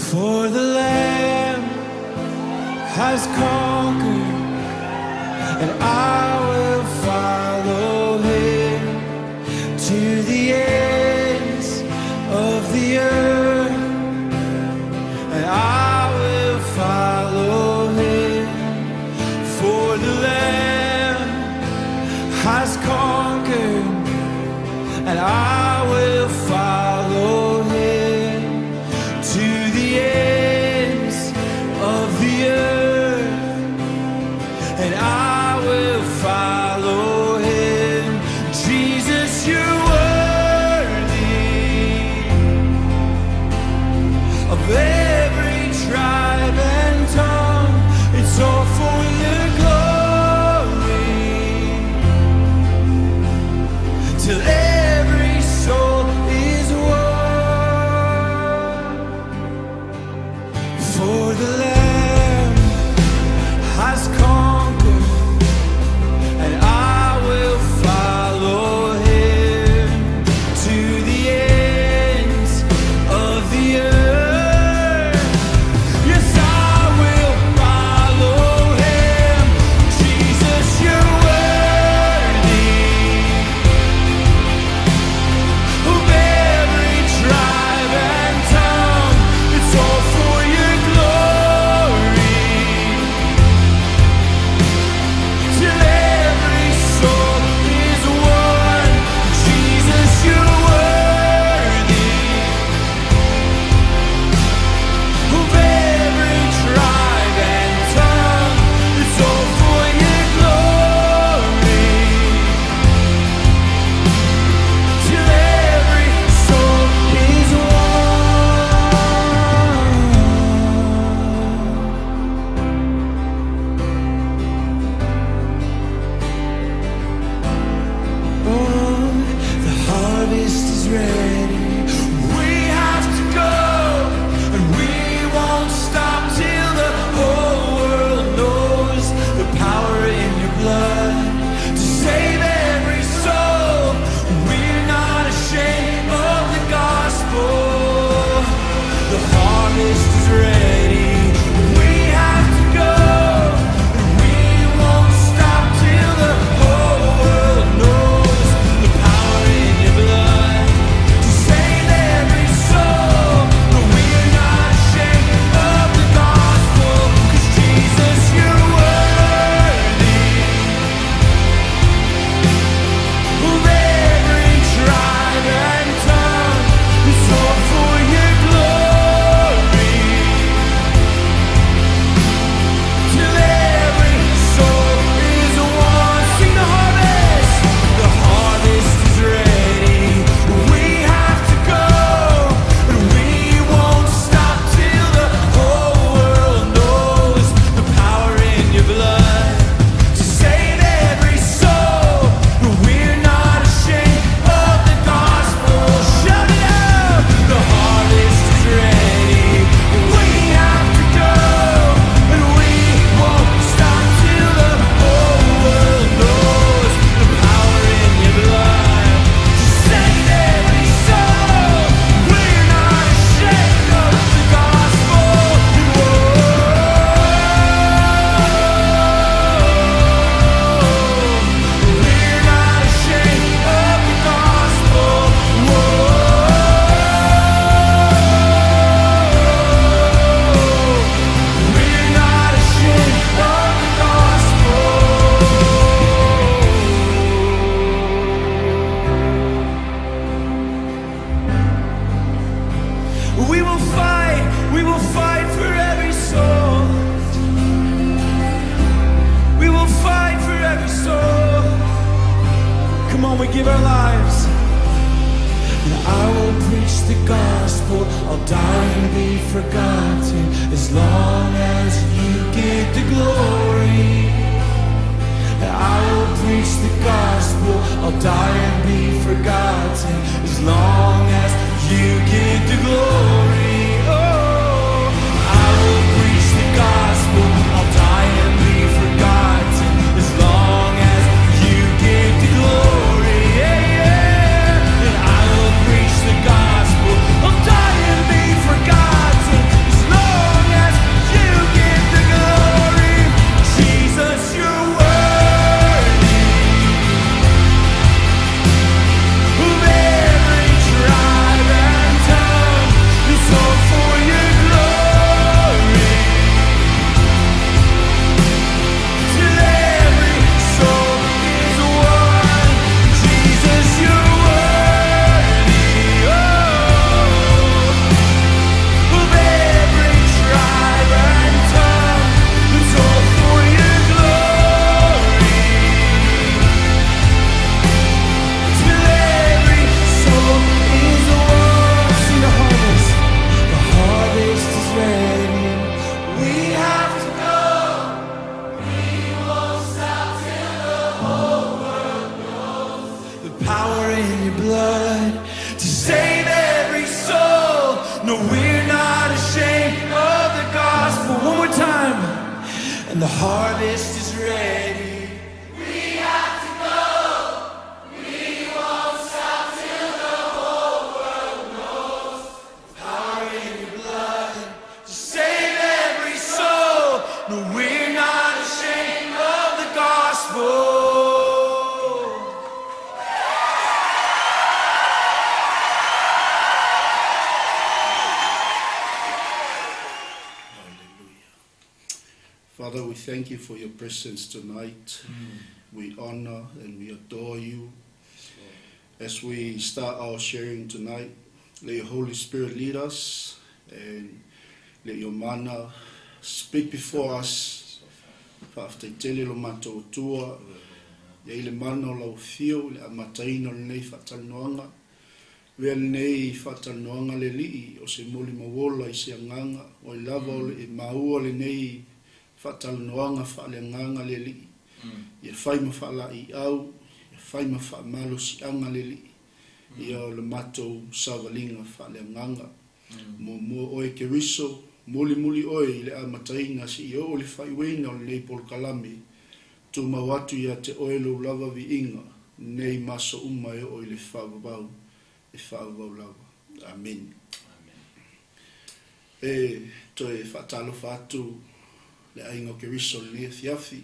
For the Lamb has conquered, and I will follow him to the ends of the earth, and I will follow him. For the Lamb has conquered, and I will follow him to the ends of the earth, and I will follow him. Jesus, you're worthy of every tribe and tongue. It's all for your glory. Till every soul is won. For the Lamb has conquered, and I will follow him to the ends of the earth. Yes, I will follow him. Jesus, you're worthy of every tribe and tongue. It's all for your glory. Till every soul is won. Jesus, you're worthy of every tribe and tongue. It's all for your glory. Till every soul is won. Oh, the harvest is ready. We have to go, and we won't stop till the whole world knows the power in your blood to save every soul. We're not ashamed of the gospel. The harvest is ready. We have to go, and we won't stop till the whole world knows the power in your blood to save every soul. But we're not ashamed of the gospel, 'cause Jesus, you're worthy of every tribe and tongue. It's all for your glory. Till every soul is won. Sing the harvest. The harvest is ready. We have to go, and we won't stop till the whole world knows the power in your blood to save every soul. But we're not ashamed of the gospel. Shout it out! The harvest is ready. We have to go, and we won't stop till the whole world knows the power in your blood to save every soul. We're not ashamed of the gospel. Whoa. We're not ashamed of the gospel. Whoa. We're not ashamed of the gospel. We will fight for every soul. We will fight for every soul. Come on, we give our lives. And I will preach the gospel. I'll die and be forgotten as long as you get the glory. And I will preach the gospel. I'll die and be forgotten as long as you get the glory. Oh, I will preach the gospel. I'll die and be forgotten as long as you get the glory. Yeah, yeah. And I will preach the gospel. I'll die and be forgotten as And the harvest is ready. We have to go. We won't stop till the whole world knows. Power in your blood to save every soul. No, we're not ashamed of the gospel. Hallelujah. Father, we thank you for your presence tonight. We honor and we adore you. As we start our sharing tonight, let your Holy Spirit lead us and let your mana speak before us. Faafetai tele lo matou Atua, ia i le mana o lau afio i le amataina o lenei faatalanoaga. Avea lenei faatalanoaga le Alii o se molimauola i se agaga, o ai lava o le e maua lenei faatalanoaga faaleagaga le Alii, ia fai ma faalaeiau, ia fai ma faamalosiaga le Alii, ia o le matou savaliga faaleagaga. Muamua oe Keriso, mulimuli oe i le amataina seia oo i le faaiuina o lenei polokalame, tumau atu ia te oe lou lava viiga, nei ma aso uma e oo i le faavavau e faavavau lava. Amene. E toe faatalofa atu le aiga o Keriso i lenei afiafi,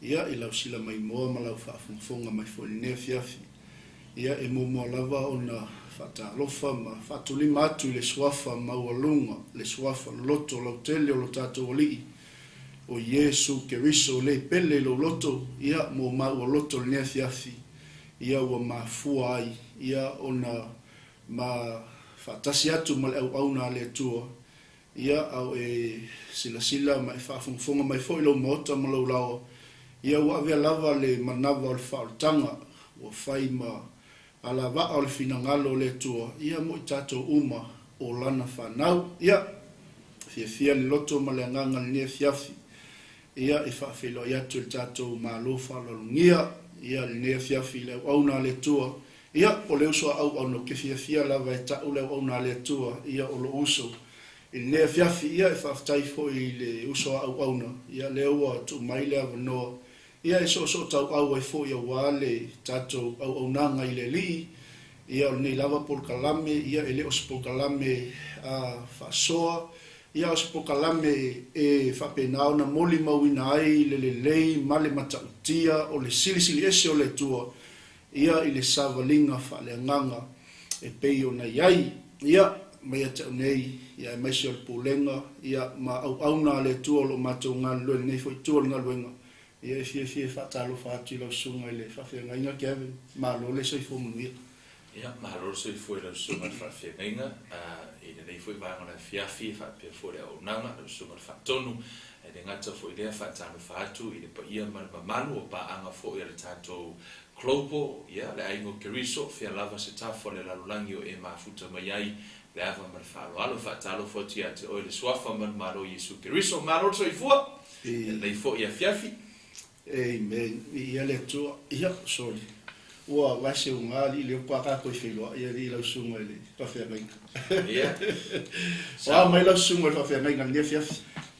ia, i lau sila maimoa ma lau faafogafoga mai foi i lenei afiafi. Ia, e muamua lava ona faatalofa ma faatulima atu i le Suafa maualuga, le Suafa loto lautele o lo tatou Alii, o Iesu Keriso le pele i lou loto, ia, mo maua loto i lenei afiafi, ia ua mafua ai, ia, ona ma faatasi atu ma le auauna a le Atua, ia, a o e silasila ma e faafogafoga mai foi lou maota ma lou laoa, ia ua avea lava le manava o le faaolataga ua fai ma alavaa o le finagalo o le Atua, ia mo i tatou uma o Lana fanau. Ia, fiafia le loto ma le agaga i lenei afiafi, ia, e faafeiloai atu e le tatou Malo faaaloalogia, ia, lenei afiafi i le auauna a le Atua. Ia, o le uso a auauna ou te fiafia lava e ta'u le auauna a le Atua, ia, o lo'u uso i lenei afiafi. Ia, e faafetai foi i le uso a auauna, ia, lea ua tuu mai le avanoa, ia, e soosootauau ai foi auā le tatou auaunaga i le Alii. Ia, o lenei lava polokalame, ia, e le o se polokalame a faasoa, ia, o se polokalame e faapena ona molimauina ai le lelei ma le matautia o le Silisili Ese o le Atua, ia i le savaliga faaleagaga e pei ona i ai, ia, ma ia te au nei, ia, aemaise o le pulega, ia, ma auauna a le Atua o lo o matou galulue i lenei foi itu o le galuega, ia, e fiafia e faatalofa atu i lau susuga i le faafeagaiga Kevin, malo le soifua manuia. Ia, malo le soifua i lau susuga i le faafeagaiga, i lenei foi vaega o le afiafi, faapea foi le auaunaga, lau susuga i le Faatonu, e le gata foi i lea, faatalofa atu i le paia ma le mamalu o paaga foi a le tatou Global, ia, le aiga o Keriso, fea lava se tafa o le lalolagi o e mafuta mai ai le ava ma le faaaloalo. Faatalofa atu ia te oe le Suafa manumalo o Iesu Keriso. Malo le soifua! Lelei foi afiafi. Amen. Viia le Atua. Ia, sorry. Ua vae uga alii leo pa ka koe feiloai alii lau susuga i le faafeagaiga. Ia. O a mai lau susuga i le faafeagaiga i lenei afiafi?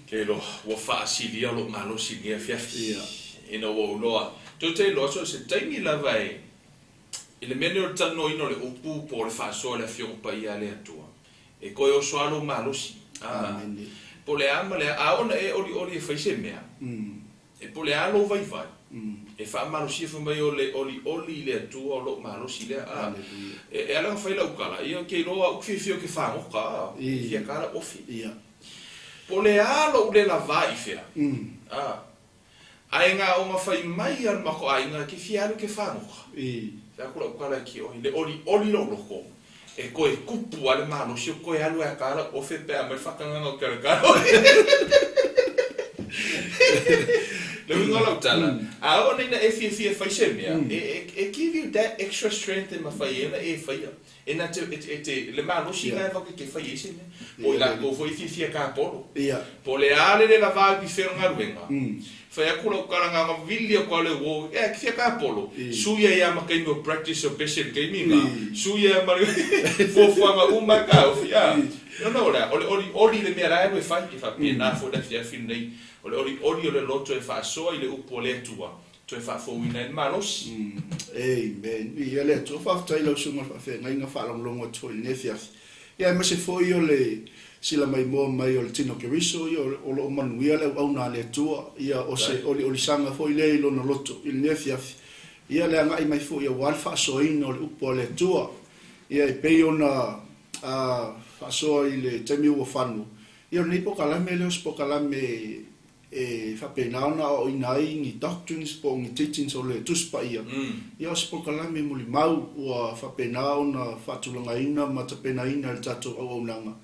Ke iloa, ua faasilia lou malosi i lenei afiafi. Ia. Ina ua ou iloa, tou te iloa, so o se taimi lava e, i le mea lenei o le talanoaina o le upu po o le faasoa i le Afioga Paia a le Atua, e toe oso lava lou malosi. A, Amene. po o le a ma le a, a oo ina e olioli e fai se mea, E po o le a lou vaivai, e faamalosia fai mai o le olioli i le Atua o lou malosi lea. A, e ala ona fai lau tala, ia ou te iloa au ou te fiafia ou te fagota, a, ou te fia ta lau ofi. Po o le a lou le lava i fea, a, ae na ona fai mai a le matou aiga e te fia alu e te fagota. Fai atu lau tala ki oe, le olioli lou loto, e toe tupu lava le malosi o toe alu ai a ta lau ofe pe a aumai le faatagaga o Kerekaro. Le uiga o lau tala, a oo nei ina e fiafia e fai se mea, e give you that extra strength e mafai ai ona e faia. E na te, e te, le malosi lena e avatu e te fai ai se mea. Po o i latou foi e fiafia tapolo. Po o le a le le lava au i fea o le galuega, Fai atu lau tala na ona vili atu lava o le uo, ea, e te fia tapolo? Sui ai lava ma taimi o practice o pese i le taimi lena, sui ai lava ma le fuafuaga uma e taofi, a. Ona o le a? O le olioli le mea la e alu e fai, e faapena foi le afiafi lenei. O le olioli o le loto e faasoa i le upu a le Atua, toe faafouina ai le malosi. Amen. Viia le Atua. Faafetai i lau Susuga i le Faafeagaiga faalogologo atu foi i lenei afiafi. Ia aemaise foi o le silamaimoa mai o le Tino Keriso, ia o lo o manuia le auauna a le Atua, ia o se oliolisaga foi lea i lona loto i lenei afiafi. Ia le agai mai foi aua le faasoaina o le upu a le Atua. Ia e pei ona faasoa i le taimi ua fano, ia o lenei pokalame lea o se pokalame e faapena ona aoaoina ai ni doctrines po o ni teachings o le Tusi Paia, ia o se polokalame mulimau ua faapena ona faatulagaina ma tapenaina e le tatou auaunaga,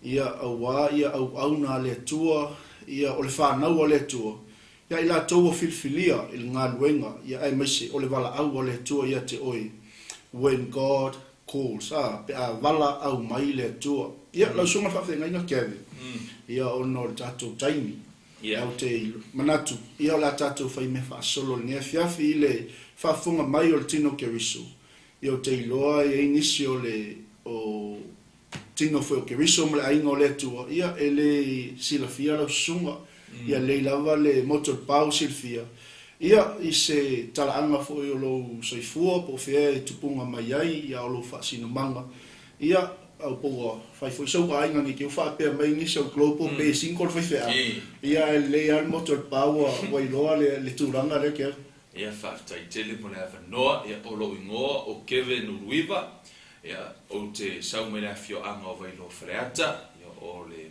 ia auā ia auauna a le Atua, ia o le fanau a le Atua, ia i latou ua filifilia i le galuega, ia aemaise o le valaau a le Atua ia te oe, when God calls, a, pe a valaau mai le Atua. Ia, lau susuga i le faafeagaiga Kevin, ia ona o le tatou taimi, ia ou te manatu, ia o le a tatou fai mea faasolo i lenei afiafi i le faafofoga mai o le tino Keriso. Ia ou te iloa e i ai nisi o le, o tino foi o Keriso ma le aiga o le Atua, ia e le silafia lau susuga, ia lelei lava le moto i le pau silafia, ia i se talaaga foi o lou soifua po o fea e tupuga mai ai, ia o lou faasinomaga, ia au po ua fai foi sou aiga nei te i ua faapea mai nisi o le global pe single le faifeau, ia ae lelei lava le moto i le pau ua iloa le tulaga lea Kevin. Ia faafetai tele mo le avanoa, ia o lou igoa o Kevin Uluiva, Ia, ou te sau mai le afioaga o Vailoa Faleata, ia, o le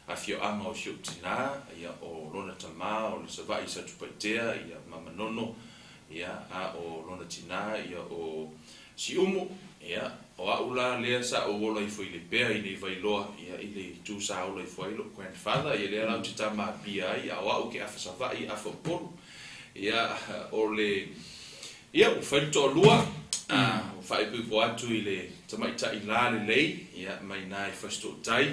afioaga o si ou tinā, ia, o lona tamā o le Savaii Satupaitea, ia, ma Manono, ia, a o lona tinā, ia, o Siumu, ia, o au la lea sa ou ola ifo i Lepea i nei Vailoa, ia, i le itu sa ola ifo ai lou grandfather, ia, lea la ou te tama Apia ai, a o au ke afa Savaii, afa Upolu, ia, o le. Ia, ua fai le toalua, a, ua faaipoipo atu i le tamaitai la lelei, ia, mai ina i Fasitootai,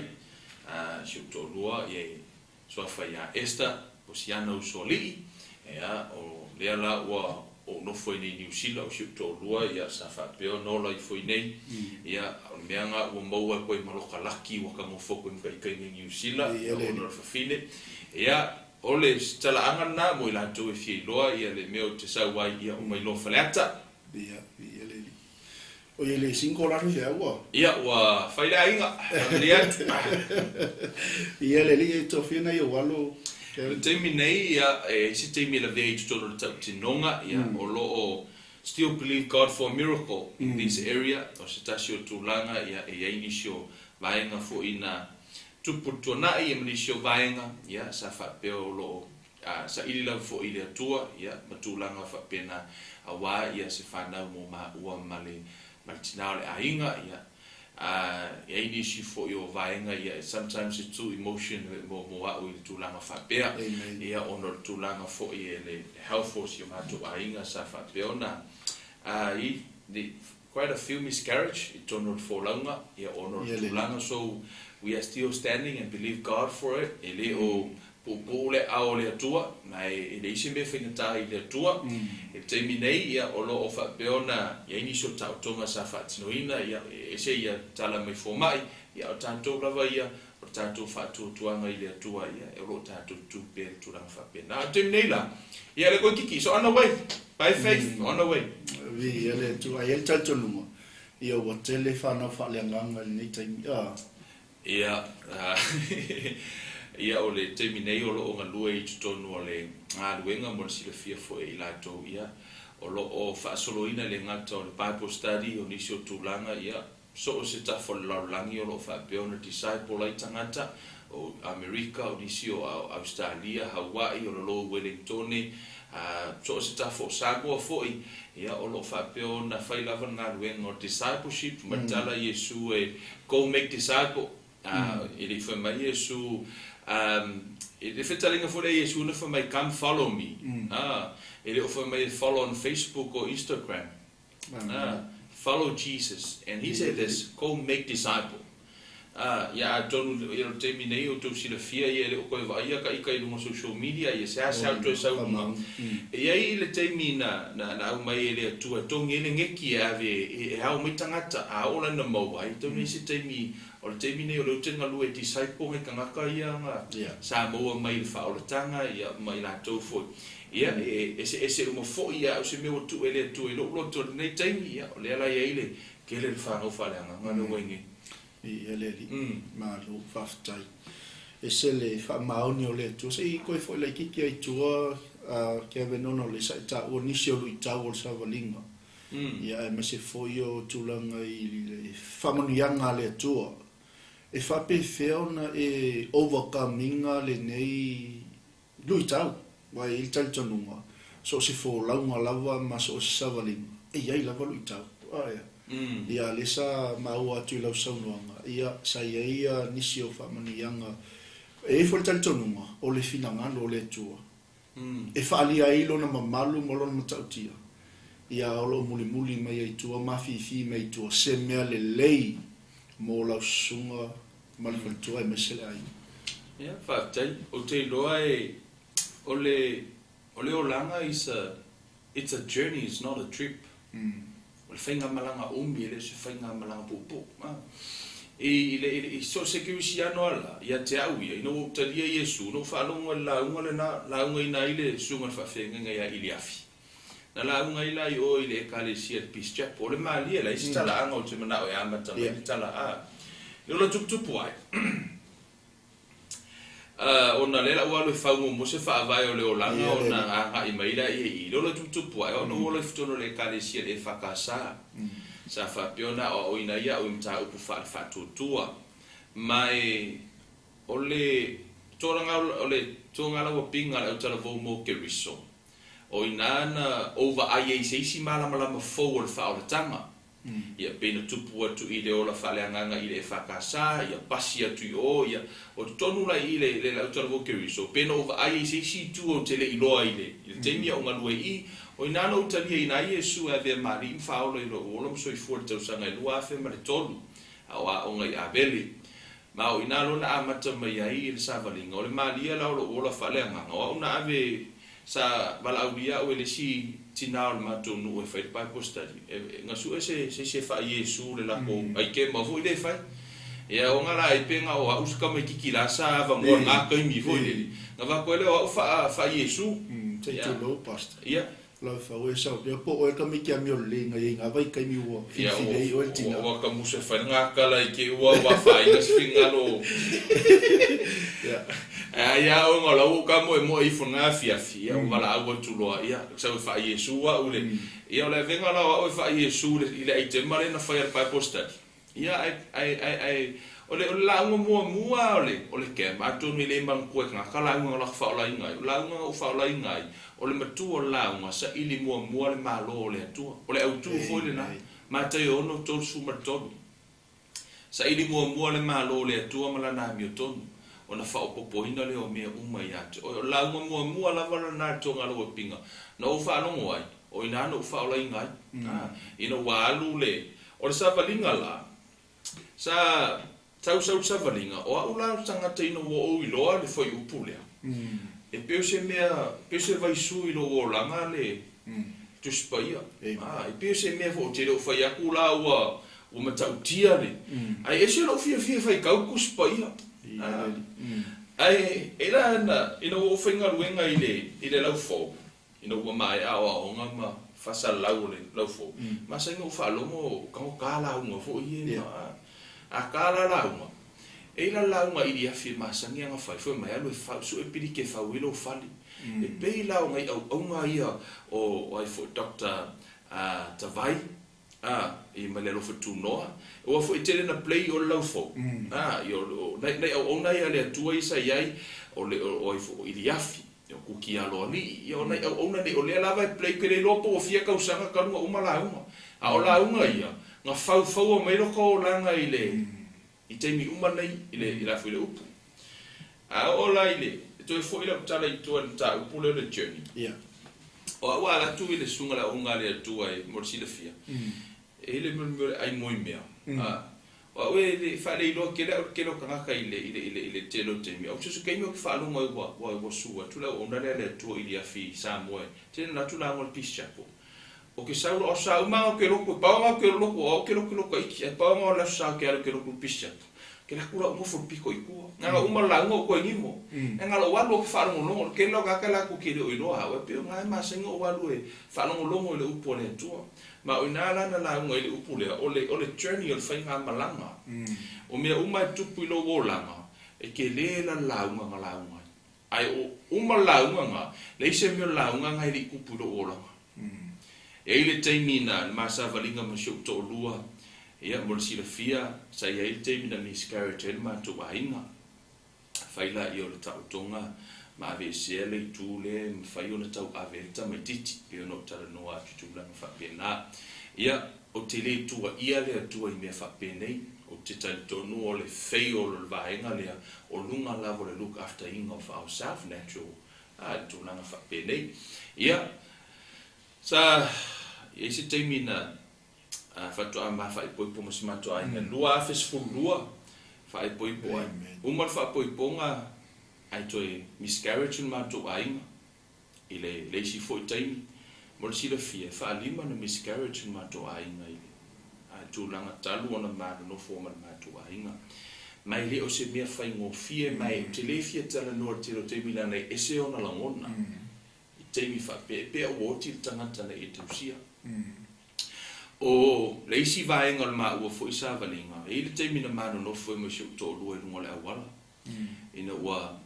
a, si ou toalua, ia, e suafa ia Esther Posiana Usoalii, ia, o lea la ua ou nofo ai nei i Niu Sila, o si ou toalua, ia, sa faapea ona ola ifo i nei, ia, o le mea na ua maua ai koe ma loka laki ua ka nofo koe ma ka ikaina i Niu Sila, ia, ona o le fafine, ia, O le talaaga lena mo i latou e fia iloa ia le mea ou te sau ai ia uma iloa Faleata. Ia, ia le alii. O ia le single la le ua. Ia, ua fai le aiga, faamalie atu. Ia le alii e tofia nai ou alo. I le taimi nei, ia, e i ai se taimi e lavea ai i totonu o le tautinoga, ia, o lo o still believe God for a miracle in this area, o se tasi o tulaga, ia, e i ai nisi o vaega foi na Tupu le tuanai ia ma nisi o vaega, ia, sa faapea o lo o saili lava foi i le Atua, ia, ma tulaga faapena, aua, ia, se fanau mo maua ma le, ma le tina o le aiga, ia. A, i ai nisi foi o vaega, ia, sometimes it's too emotion mo, mo au i le tulaga faapea, ia, ona o le tulaga foi e le health o si o matou aiga sa faapea ona, a, i, Quite a few miscarriage i totonu o le folauga, ia ona o le tulaga so we are still standing and believe God for it, e le o puupuu le aao o le Atua, ma e leai se mea faigata i le Atua. I le taimi nei, ia o lo o faapea ona i ai nisi o taotoga sa faatinoina, ia e ese ia tala mai fomai, ia o tatou lava ia o le tatou faatuatuaga i le Atua, ia, o lo o tatou tu pea i le tulaga faapena. A o le taimi nei la, ia le koe kiki, so on the way, by faith, on the way. Viia le Atua. Ai ai le talitonuga, ia ua tele fanau faaleagaga i lenei taimi, a. Ia, ia o le taimi nei o lo o galue i totonu o le galuega mo le silafia foi e i latou, ia, o lo o faasoloina le gata o le Bible study, o nisi o tulaga, ia, So o se tafa o le lalolagi o lo o faapea ona disciple ai tagata o Amerika, o nisi o Ausetalia, Hawaii, o le Lower Wellingtone, a so o se tafa o Samoa foi, ia o lo o faapea ona fai lava le galuega o discipleship, ma le tala a Iesu e go make disciple, a e le i fai mai Iesu, a i le fetalaiga foi lea a Iesu na fai mai come follow me, a e le o fai mai e follow on Facebook or Instagram. Follow Jesus and he said this, go make disciple. A, ia atonu ia o le taimi nei o outou silafia ia e le o toe vaaia ka ika i luga o social media ia seasea o toe sau i luga. E i ai le taimi na, na, na aumai e le Atua e togi ai le geki e ave e, e ao mai tagata, a oo la ina maua ai, tau nei se taimi, o le taimi nei o lea ou te galue e disciple ngai tagata ia na sa maua mai i le faaolataga ia ma i latou foi. Ia, e eseese uma foi ia au se mea ua tuu e le Atua i lou loto i lenei taimi, ia o lea la e i ai le tele o le fanau faaleagaga lea ua i nei. Viia le Alii. Malo faafetai. Ese le faamaoni o le Atua. Se i koe foi laititi ai tua a Kevin ona o le sa e taua nisi o luitau o le savaliga. Ia aemaise foi o tulaga i le faamanuiaga a le Atua. E faapefea ona e overcome ina lenei Luitau, aua e i ai le talitonuga, so o se folauga lava ma so o se savaliga, e i ai lava luitau. Ae, ia, lea sa maua atu i lau saunoaga, ia, sa i ai nisi o faamanuiaga. E i ai foi le talitonuga, o le finagalo o le Atua, e faaalia ai Lona mamalu ma Lona matautia, ia, o lo o mulimuli mai ai tua ma afifi mai ai tua se mea lelei mo lau susuga ma le faletua aemaise le aiga. Ia, faafetai. Ou te iloa e, o le, o le olaga is a, it's a journey, it's not a trip. O le faigamalaga umi, e le o se faigamalaga puupuu. I, i le, i so o se kerisiano lava la, ia te au ia, ina ua ou talia Iesu, na ou faalogo i le lauga lena, laugaina ai le Susuga i le Faafeagaiga ia Iliafi. Na lauga ai la i o i le Ekalesia i le Peace Chapel. O le malie, e leai se talaaga ou te manao e amata mai le tala a le ola tuputupu ai. Ona lea la ua alu e fau muamua se faavae o le olaga ona agai mai lea i i le ola tuputupu ai ona ua ola i totonu o le Ekalesia i le EFKS. Sa faapea ona aoaoina ai au i mataupu faale-faatuatua. Ma e o le tulaga o le tulaga lauapiga a le autalavou mo Keriso, O i ina na ou vaai ai i se isi malamalama fou o le faaolataga. Ia, pei na tupu atu i le ola faaleagaga i le EFKS, ia pasi atu i o, ia, o totonu la i i le, le Lautalavou Keriso, pei na ou vaai ai i se isi itu ou te le i loa i le, i le taimi a o galue i i, o i ina na ou talia i ina Iesu e avea ma Alii ma Faaola i lou ola ma soifua i le tausaga e 2003, a o aoga i Avele. Ma o i ina loa na amata mai ai le savaliga, o le malie la o lou ola faaleagaga, o au na ave, sa valaaulia au e le isi tina o le matou nuu e fai le Bible study, e gasue se se isi e faa-Iesu le lakou aikema foi lea e fai. Ia o nga la ai pe nga o au se tamaititi la sa avanoa i nga taimi foi lele, na vaku ai lea o au faa-Iesu. Sei tulou, Pastor. Ia. Lau fau e sau pea po oe ka miki amio lelei ngai ai nga vaikaimi ua filifili ai oe le tina. Ua ka musa e fai nga kala i ke ua ua faaina se fingalo. Ae ia au nga lau ka moe moe ifo nga afiafi ia ua valaau atu loa ia sau e faa Iesu au le ia o le avega la o au e faa Iesu i le aitema lea na fai a le Bible study. Ia, ae, ae, ae, ae, o le, o le lauga muamua o le, o le camp, atonu e le manatua e tagata lauga na laka faaolaina ai. O lauga na ou faaolaina ai, o le matua o le lauga, saili muamua le Malo o le Atua. O le autu foi lena, Mataio 6, 33. Saili muamua le Malo o le Atua ma Lana amiotonu, ona faaopoopoina lea o mea uma ia te oe. O le lauga muamua lava lena i le togalaua-piga na ou faalogo ai, o i ina na ou faaolaina ai. Ina ua alu le, O le savaliga la, sa tausau le savaliga, o au la o le tagata ina ua ou iloa le fuaiupu lea, e pei o se mea, pei o se vaisu i lou olaga le Tusi Paia. A, e pei o se mea foi ou te le o fai atu la ua, ua matautia le, ae ese lou fiafia e faitau le Tusi Paia. A, ae e la ina, ina ua ou faigaluega i le, i le laufou, Ina ua maea aoaoga ma faasalalau o le laufou, masani ona ou faalogo o tago ta lauga foi ia ma a ta la lauga, e i la lauga iliafi e masani ana fai, fai mai alu e fau, sue piliki e fau ai lou fale. E pei la o nai auauna ia o ai foi Doctor Tavai a i mai le alofa tunoa, aua foi e tele na play o le laufou, a i o nai nai auauna ia a le Atua ia sa i ai, o le o ai foi o Iliafi, o Kuki Aloalii, ia o nai auauna nei o lea lava e play, ou te le iloa po ua fia tausaga talu ona uma lauga, a o lauga ia, na faufaua mai lota olaga i le i taimi uma nei i le i la foi le upu. A oo la i le, e toe foi lau tala i tua i le mataupu lea o le journey. Ia. O au a alu atu i le susuga i le auauna a le Atua e mo le silafia, e i ai le mea o le ai moe mea. O au e le faaleiloa tele au i le tele o tagata i le, i le, i le, i le tele o taimi. Au so se taimi ou te faalogo ai ua, ua, ua sue atu le auauna lea a le Atua i le afi i Samoa e tele ona atu lauga o le Peace Chapel. Ou te sau loa, o sa uma lava ou te lotu, e pau lava ou te lotu, o au ou te lotu iti, ae pau lava o le aso sa ou te alu ou te lotu i le Peace Chapel. Ou te alu atu la ou nofo i le pito i tua. Na ona uma le lauga ou toe nimo. E na ona ou alu ou te faalogologo, o le tele la o tagata latou te le o iloa au, ae pei o na e masani ona ou alu e faalogologo i le upu a le Atua. Ma o ina la na lauga i le upu lea, o le, o le journey, o le faigamalaga. O mea uma e tupu i lou olaga, e tele la le lauga na lauga ai. Ae o uma le lauga na, leai se mea o le lauga na e le i tupu i lou olaga. E i ai le taimi na ma savaliga ma si ou toalua, ia, mo le silafia, sa i ai le taimi na miscarriage ai le matou aiga. Fai laia o le taotoga ma aveesea le itu lea e mafai ona tauave ai le tamaitiiti, pei ona ou talanoa atu i tulaga faapena. Ia, ou te le tuuaia le Atua i mea faapenei, ou te talitonu o le fail o le vaega lea, o luga lava o le look after ina of ourself, natural, a, i le tulaga faapenei. Ia, sa i ai se taimi na faatoa ma faaipoipo ma si matou aiga 2012 faaipoipo ai. Uma le faaipoipoga ae toe miscarriage le matou aiga i le le isi foi taimi. Mo le silafia, e faalima na miscarriage le matou aiga i le tulaga talu ona ma nonofo ma le matou aiga. Ma e le o se mea faigofie ma ou te le fia talanoa i le tele o taimi leaga e ese ona lagona. I taimi faapea, e pei ua oti le tagata na ia tausia. O le isi vaega o le maua foi savaliga, e i ai le taimi na ma nonofo ai ma si ou toalua i luga o le auala, ina ua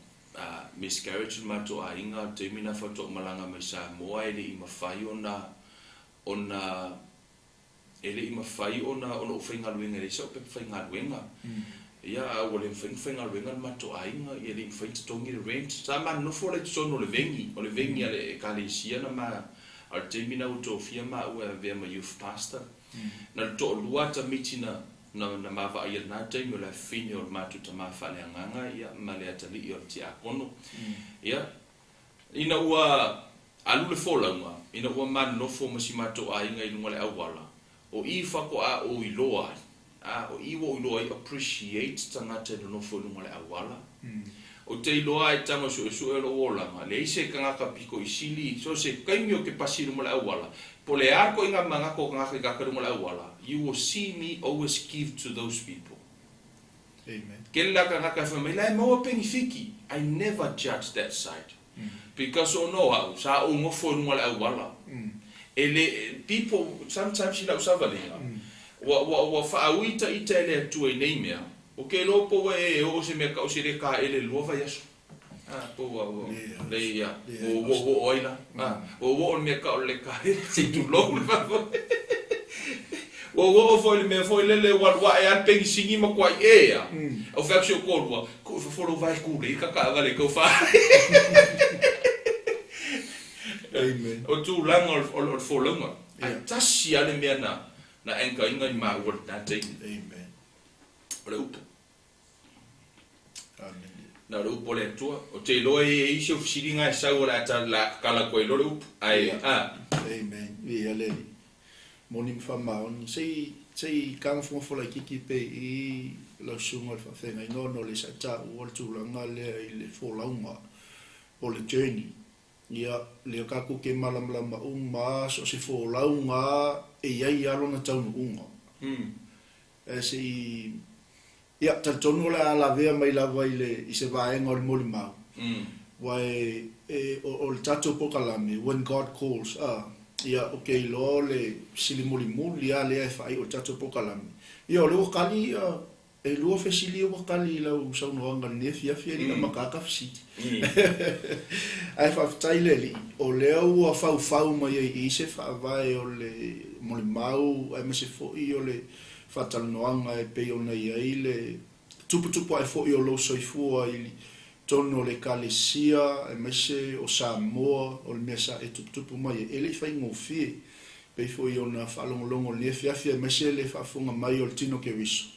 miscarriage le matou aiga, o le taimi na faatoa ou malaga mai Samoa e le i mafai ona ona E le i mafai ona ona ou faigaluega e leai sau pepa faigaluega. Ia a ua le mafai ona faigaluega le matou aiga, ia e le i mafai ona totogi le rent. Sa ma nonofo la i totonu o le vengi, o le vengi a le ekalesia na ma, a o le taimi na ua tofia maua e avea ma youth pastor. Na o le toalua a tamaiti na na na ma vaaia i lena taimi o le afafine o le matou tama faaleagaga ia ma le atalii o le tiakono. Ia Ina ua alu le folauga, ina ua ma nonofo ma si matou aiga i luga o le auala, o i faatoa ou iloa ai, a, o i ua ou iloa ai appreciate tagata e nonofo i luga o le auala. Ou te iloa ai tago suesue o lou olaga, leai se tagata pito i sili, so se taimi ou te pasi i luma o le auala, po o le a ituaiga manatu o tagata i tagata i luga o le auala, you will see me always give to those people. Amen. Kele la tagata e fai mai, la e maua penifiki. I never judge that side. Because ona o au, sa ou nofo i luga o le auala. E le, people, sometimes i lau savaliga, ua, ua, ua faaui ta ita e le Atua i nei mea, o ke iloa po ua e oo se mea tau se le kaele i le lua vaiaso. Ah, po ua, ua, le ia, ua ua ua oo ai la. Ah, ua ua oo le mea tau o le le kaele, se i tulou le faafoe. Ua ua oo foi le mea foi lele ua alu ae lava le penisini ma kuai e a. Au fai atu si ou toalua, tuu i fafo lou vae kulei ka taavale i tau faa. Amen. O tulaga o le folauga. Ae tasi lava le mea na na anchor ina i maua i lena taimi. Amen. O le upu. Amen. Na o le upu a le Atua. Ou te iloa e i ai isi ou fesiliga e sau o le a tatala atu ai loa le upu. Ae, a. Amen. Viia le Alii. Moni ma faamaoni. Se i, se i kagafogafoga laitiiti pea i lau susuga i le faafeagaiga ona o le sa taua le tulaga lea i le folauga o le journey. Ia, lea tatou te malamalama uma a, so o se folauga a e i ai lava lona taunuuga. Ae se i, ia, talitonu o le a lavea mai lava i le, i se vaega o le molimau. Aua e, e, o, o le tatou polokalame, When God Calls, a, ia, ou te iloa o le fesili mulimuli lava lea e faaiu ai le tatou polokalame. Ia, o lea ua tali ia, e lua fesili ia ua tali i lau saunoaga i lenei afiafi, e le i amata ta fesili. Ae faafetai le Alii, o lea ua faufau mai ai i i se faavae o le molimau aemaise foi o le faatalanoaga e pei ona i ai le tuputupu ae foi o lou soifua i totonu o le Ekalesia aemaise o Samoa, o le mea sa e tuputupu mai ai, e le i faigofie. Pei foi ona faalogologo i lenei afiafi aemaise le faafofoga mai o le tino Keriso.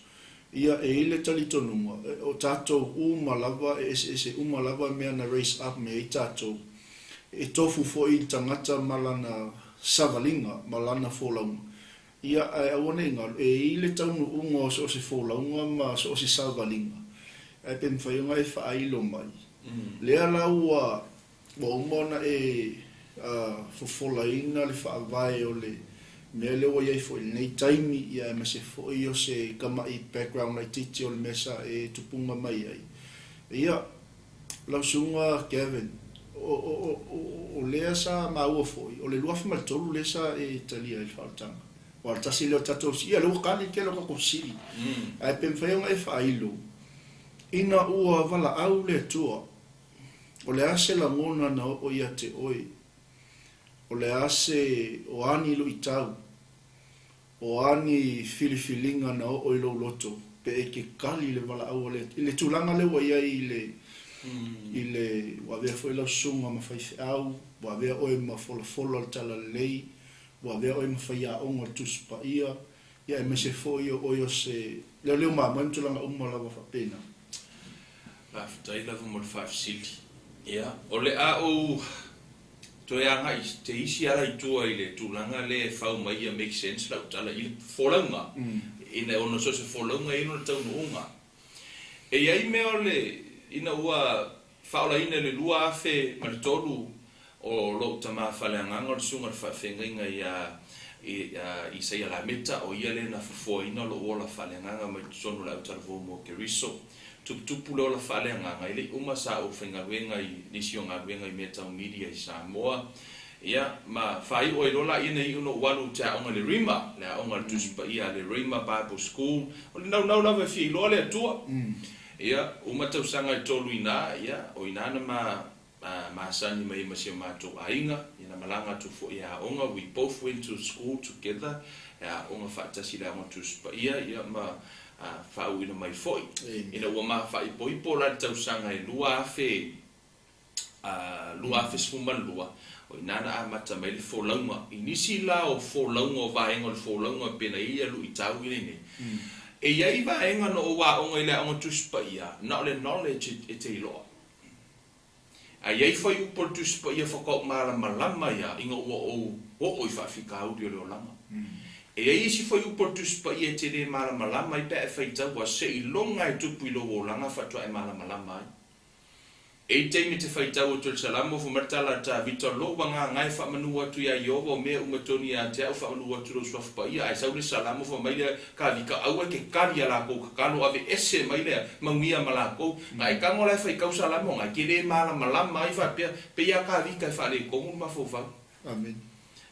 Ia, e i ai le talitonuga, o tatou uma lava, e eseese uma lava mea na raise up mai ai tatou. E tofu foi le tagata ma lana savaliga, ma lana folauga. Ia, ae aua ne i galo, e i le taunuuga o so o se folauga ma so o se savaliga, ae pe mafai ona e faailo mai. Lea la ua ua uma ona e fofolaina le faavae o le mea lea ua i ai foi i lenei taimi, ia aemaise foi o se tamai background laitiiti o le mea sa e tupuga mai ai. Ia, lau Susuga Gavin, o, o, o, o lea sa maua foi, o le 2003 lea sa e talia ai le faaolataga. Aua o le tasi lea o tatou, ia lea ua kali le tele o tatou fesili. Ae pe mafai ona e faailo, ina ua valaau le Atua, o le a se lagona na oo ia te oe? O le a se, o a ni luitau? O a ni filifiliga na oo i lou loto pe e te kali i le valaau a le i le tulaga lea ua i ai i le i le ua avea foi lau susuga ma faifeau, ua avea oe ma folafola o le Talalelei, ua avea oe ma faiaoga o le Tusi Paia, ia aemaise foi o oe o se leoleo mamoe ma tulaga uma lava faapena. Faafetai lava mo le faafesili. Ia, o le a ou Toe agai te isi ala i tua i le tulaga lea e fau mai ia make sense lau tala i le folauga ina ona so o se folauga e i ai lona taunuuga. E i ai mea o le ina ua faaolaina i le 2003 o lou tama faaleagaga o le Susuga i le Faafeagaiga ia Isaia Lameta o ia lea na fofoaina lou ola faaleagaga mai totonu o le autalavou mo Keriso. Tuputupu le ola faaleagaga, e le i uma sa ou faigaluega i nisi o galuega i mea tau media i Samoa, ia, ma faaiu ai loa laia na iu na ou alu ou te aoga i le Rhema, le aoga a le Tusi Paia a le Rhema Bible School, o le naunau lava e fia iloa le Atua. Ia, uma tausaga e tolu i ina, ia, o ina na ma ma masani mai ai ma si o matou aiga, ia na malaga atu foi e aoga, we both went to school together, e aoga faatasi i le Aoga Tusi Paia, ia ma faauuina mai foi. Ina ua ma faaipoipo la i le tausaga e 2000, 2012, o i ina na amata mai ai le folauga. I nisi la o folauga, o vaega o le folauga pei ona i ai ia luitau ia nei, e i ai vaega na ou aoga i le Aoga Tusi Paia, na o le knowledge e te iloa. A i ai fuaiupu o le Tusi Paia faatoa ou malamalama ia ina ua ou oo i faafitauli o le olaga. E i ai isi fuaiupu o le Tusi Paia e te le malamalama ai pe a e faitau a seiloga e tupu i lou olaga faatoa e malamalama ai. E i taimi e te faitau atu ai le Salamo, fai mai le tala a Tavita, Lou agaga e faamanu atu iā Ieova o mea uma tonu ia te au, faamanu atu lou Suafa Paia. Ae sau le Salamo, fai mai lea, Tavita, aua e te kali a lakou tatalo, ave ese mai lea manuia ma lakou. Na e tago la e faitau Salamo na, e te le malamalama ai faapea, pei a Tavita e faaletonu le mafaufau. Amen.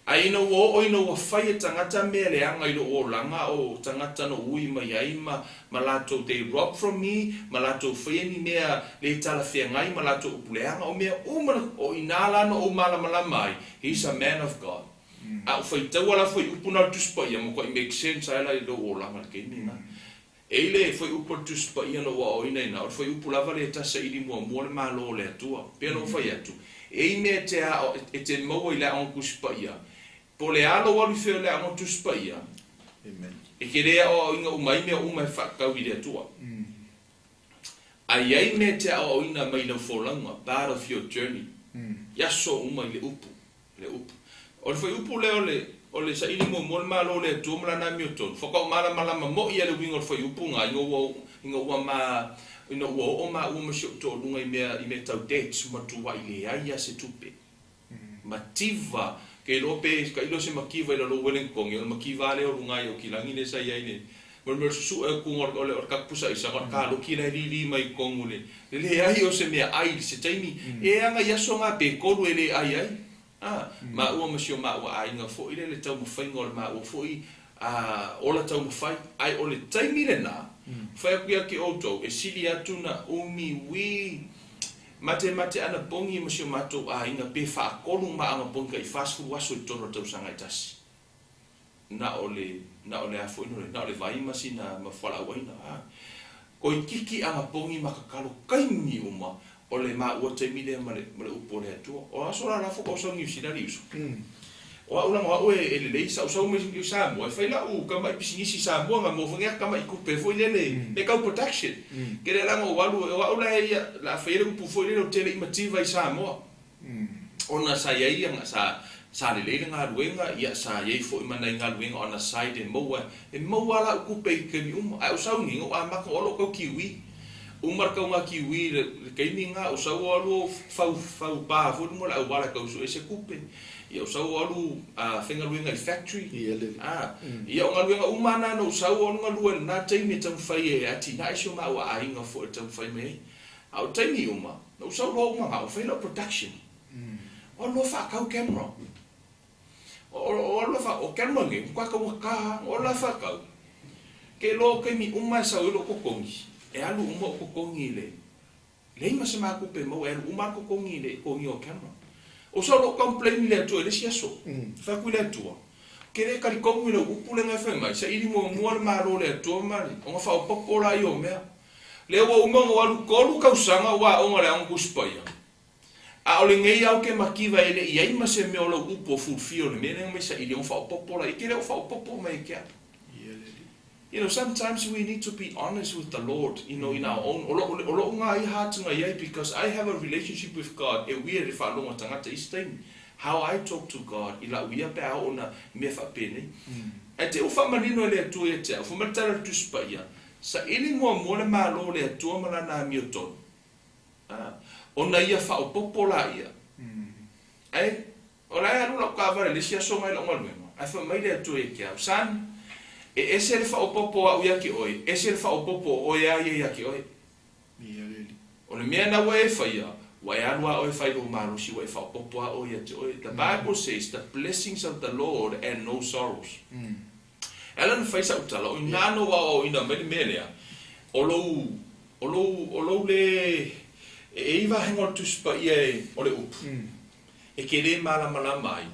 Ae ina ua oo ina ua fai e tagata mea leaga i lou olaga, o tagata na ui mai ai ma, ma latou they rob from me, ma latou faia ni mea le talafeagai ma latou upu leaga, o mea uma na, o ina la na ou malamalama ai, he is a man of God. A ou faitaua la fuaiupu na o le Tusi Paia, matuai make sense ae la i lou olaga i le taimi lena. E i le fuaiupu o le Tusi Paia na ou aoaoina i ina, o le fuaiupu lava lea e tasaili muamua le Malo o le Atua. E pei ona ou fai atu, e i mea e te ao, e te maua i le Aoga Tusi Paia, po o le a lou alu i fea o le Aoga Tusi Paia, e te le aoaoina uma ai mea uma e faatatau i le Atua. A i ai mea e te aoaoina mai lau folauga, part of your journey, i aso uma i le upu, le upu. O le fuaiupu lea o le, o le saili muamua o le Malo o le Atua ma Lana amiotonu, faatoa ou malamalama moi lava le uiga o le fuaiupu lena ina ua, ina ua ma, ina ua oo maua ma si ou toaluga i mea, i mea tau debts, matuai leai lava se tupe. Mativa, ke iloa pe tailo se mativa i lalo o Wellington, ia o le mativa lava lea o luga i Aukilagi lea sa i ai le, mo le mea o le susue atu o le, o le tatou pusa aisa, na o le kaloki la e lili mai i totonu i le, le leai o se mea ai i se taimi, e aga i aso na pe tolu e le ai ai. A, maua ma si o maua aiga foi lea le taumafaiga o le maua foi a, ola taumafai, ae o le taimi lena, fai atu ia te outou, e sili atu na umi ui matemate anapogi ma si o matou aiga pe faatolu ma anapogi tai 40 aso i totonu o le tausaga e tasi. Na o le, na o le a foi no le, na o le vai ma sina ma fualaau aina, a. Toeitiiti anapogi ma tatalo taimi uma o le maua taimi lea ma le, ma le upu o le Atua. O aso la la faatoa sau Niu Sila le uso. O au leaga o au e, e lelei sa ou sau mai i Samoa e fai lau tamai pisinisi i Samoa na maua foi nai tamai tupe foi lele me tau production. Ke lea la na ou alu, o au la e ia, la a fai ai le upu foi lele ou te le i mativa i Samoa. Ona sa i ai sa, Sa lelei le galuega, ia, sa i ai foi ma nai galuega on a side e maua, e maua lava lau tupe i taimi uma. Ae ou sau nei, na ou amata o lou tau kiwi. Uma le tauga kiwi i le taimi lena, ou sau ou alu ou fau, fau pa foi luga o le auala e tau sue se tupe. Ia, ou sau ou alu faigaluega i factory. A, ia, o galuega uma lava na na ou sau ou alu galue i lena taimi e taumafai e atinae si o maua aiga foi e taumafai mai ai. A o taimi uma, na ou sau loa ou manao e fai lau production. O alu loa faatau camera. O alu loa faatau, o camera nei, ua matua taugata lava. O alu loa faatau, ke iloa o taimi uma e sau ai lou totogi, e alu uma ou totogi i le, leai ma se ma tupe e maua, e alu uma lava le totogi i le totogia o camera. Ou sau loa ou complain i le Atua i le isi aso. Fai atu i le Atua, Ou te le talitonu i lau upu lea na e fai mai, saili muamua le Malo o le Atua ma le, ona faaopoopo laia o mea. Lea ua uma ona ou alu tolu tausaga ou aoga i le Aoga Tusi Paia. A o lenei ao ke mativa e le i ai ma se mea o lau upu o fulfil o le mea lea na mai saili ona faaopoopo la i ke le o faaopoopo mai e ke au. You know, sometimes we need to be honest with the Lord, you know, in our own, o lo'u, o lo'u nga ia heart nga iai because I have a relationship with God e weird e faalogo a tagata i isi taimi. How I talk to God i la'u ia pe a oo na mea faapenei. Ae te u faamanino e le Atua ia te au, fai mai le tala o le Tusi Paia, saili muamua le Malo o le Atua ma Lana amiotonu. A, ona ia faaopoopo laia. Ae, o la e alu lau taavale i le isi aso mai lau galuega, ae fai mai le Atua ia te au, Son, e ese le faaopoopo o au ia te oe, ese le faaopoopo o oe a ia ia te oe. O le mea na ua e faia, ua e alu a oe e fai lou malosi, ua e faaopoopo a oe ia te oe. The Bible says, the blessings of the Lord and no sorrows. E ala ona fai sau tala, o ina na ou aoaoina mai le mea lea, o lou, o lou, o lou le, e i ai vaega o le Tusi Paia e, o le upu, e te le malamalama ai,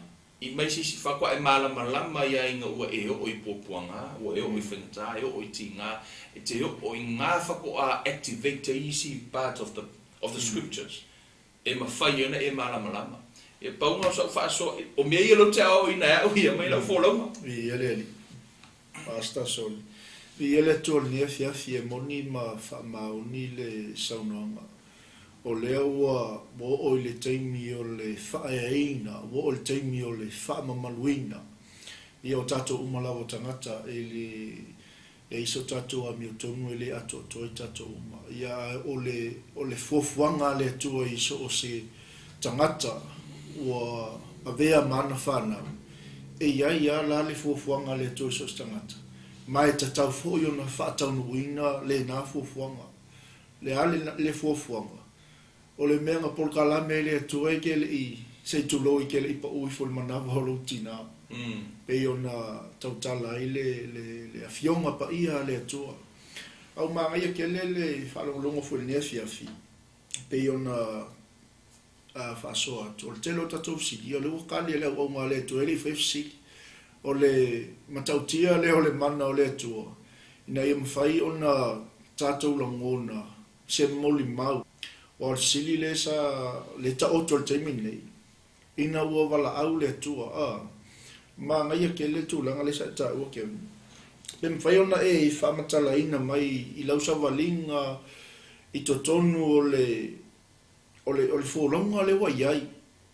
i mai se isi faatoa e malamalama ia ina ua e oo i puapuaga, ua e oo i faigata, e oo i tiga, e te oo i nga faatoa activate ai isi parts of the, of the scriptures. E mafai ai ona e malamalama. E pau na o sa'u faasoa, o mea ia lou te aoaoina e a'u ia mai lau folauga. Viia le Alii. Pastor Soli. Viia le Atua i lenei afiafi e moni ma faamaoni le saunoaga. O lea ua oo i le taimi o le faaeaina, ua oo i le taimi o le faamamaluina. Ia o tatou uma lava o tagata e le E i so tatou amiotonu e le atoatoa i tatou uma. Ia ae o le, o le fuafuaga a le Atua i so o se tagata ua avea ma ana fanau, e i ai a la le fuafuaga a le Atua i so o se tagata, ma e tatau foi ona faataunuuina lena fuafuaga. Le a le, le fuafuaga? O le mea na polokalame ai le Atua e ke leʻi, se i tulou i ke leʻi paʻu ifo i le manawa o lou tinā, pei ona tautala ai le, le, le Afioga Paia a le Atua. A ua manaia tele le faalogologo foi i lenei afiafi, pei ona a faasoa atu, o le tele o tatou fesili, ia o lea ua tali e le auauna a le Atua e le i faia fesili. O le matautia lea o le mana o le Atua, ina ia mafai ona tatou lagona se molimau. Aua o le fesili lea sa le taoto i le taimi lenei, ina ua valaau le Atua, a, manaia tele le tulaga lea sa e taua Kevin, pe mafai ona e faamatalaina mai i lau savaliga i totonu o le O le, o le folauga lea ua i ai,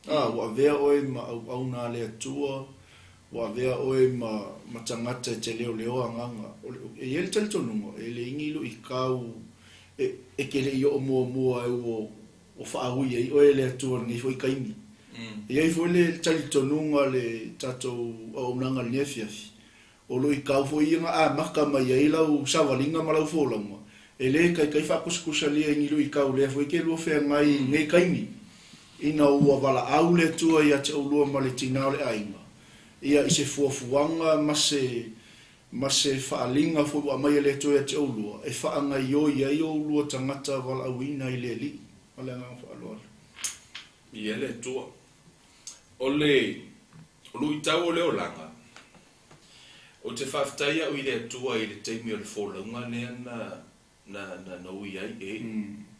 a, ua avea oe ma auauna a le Atua, ua avea oe ma, ma tagata e te leoleo agaga. O le, e i ai le talitonuga, e leai ni luitau e, e te le i oo muamua e ua, ua faaui ai oe e le Atua i lenei foi taimi. E i ai foi le talitonuga le tatou auaunaga i lenei afiafi, O luitau foi ia na amata mai ai lau savaliga ma lau folauga, e le taitai faakusikusalia i ni luitau lea foi ke lua feagai i nei taimi, ina ua valaau le Atua ia te oulua ma le tina o le aiga, ia i se fuafuaga ma se ma se faaliga foi ua aumai e le Atua ia te oulua, e faagaioi ai oulua tagata valaauina i le Alii. Ma le agaga faaaloalo. Ia le Atua. O le luitau o le olaga, Ou te faafetai au i le Atua i le taimi o le folauga lea na, na, na, na ui ai, e.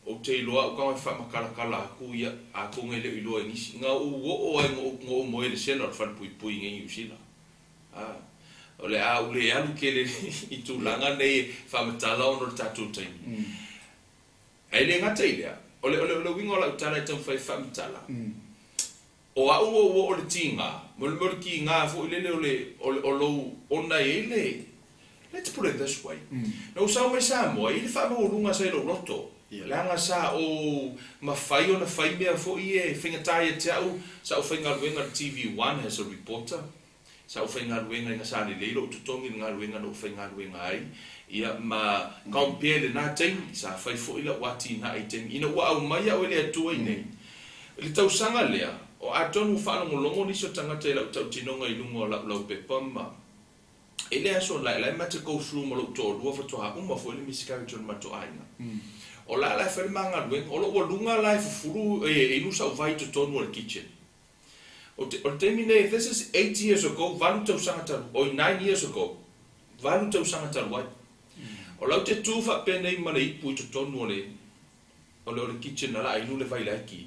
Ou te iloa au ka faamatalatala atu ia, atonu e le o iloa e nisi. Na ou oo ai na ou, na ou moe i le sela o le falepuipui i nei Niu Sila. A, o le a ou le alu tele i tulaga nei e faamatala ona o le tatou taimi. Ae le gata i lea, o le, o le, o le uiga o lau tala e taumafai e faamatala, O au ua ou oo i le tiga, mo le mea o le tiga foi lele o le, o le, o lou ona e i ai le, let's put it this way, na ou sau mai Samoa, e i ai le faamaualuga sa i lou loto, leaga sa ou mafai ona fai mea foi ia e faigata ia te au, sa ou faigaluega i le TV One as a reporter, Sa ou faigaluega ina sa lelei lou totogi i le galuega na ou faigaluega ai, ia, ma compare lena taimi, sa fai foi lau atinae i taimi ina ua aumai au e le Atua iinei. I le tausaga lea, o atonu ua faalogologo nisi o tagata i lau tautinoga i luga o lau laupepa ma i le aso lae lae ma te go through ma lou toalua faatoa uma foi le miscarriage o le matou aiga. O la la e fai le ma galuega, o lou aluga la e fufulu, e inu sau vai i totonu o le kitchen. O te, o le taimi nei, this is 8 years ago, 8 tausaga talu, oi, 9 years ago, 8 tausaga talu ai. O lau te tu faapenei ma le ipu i totonu o le kitchen na la inu le vai laiki.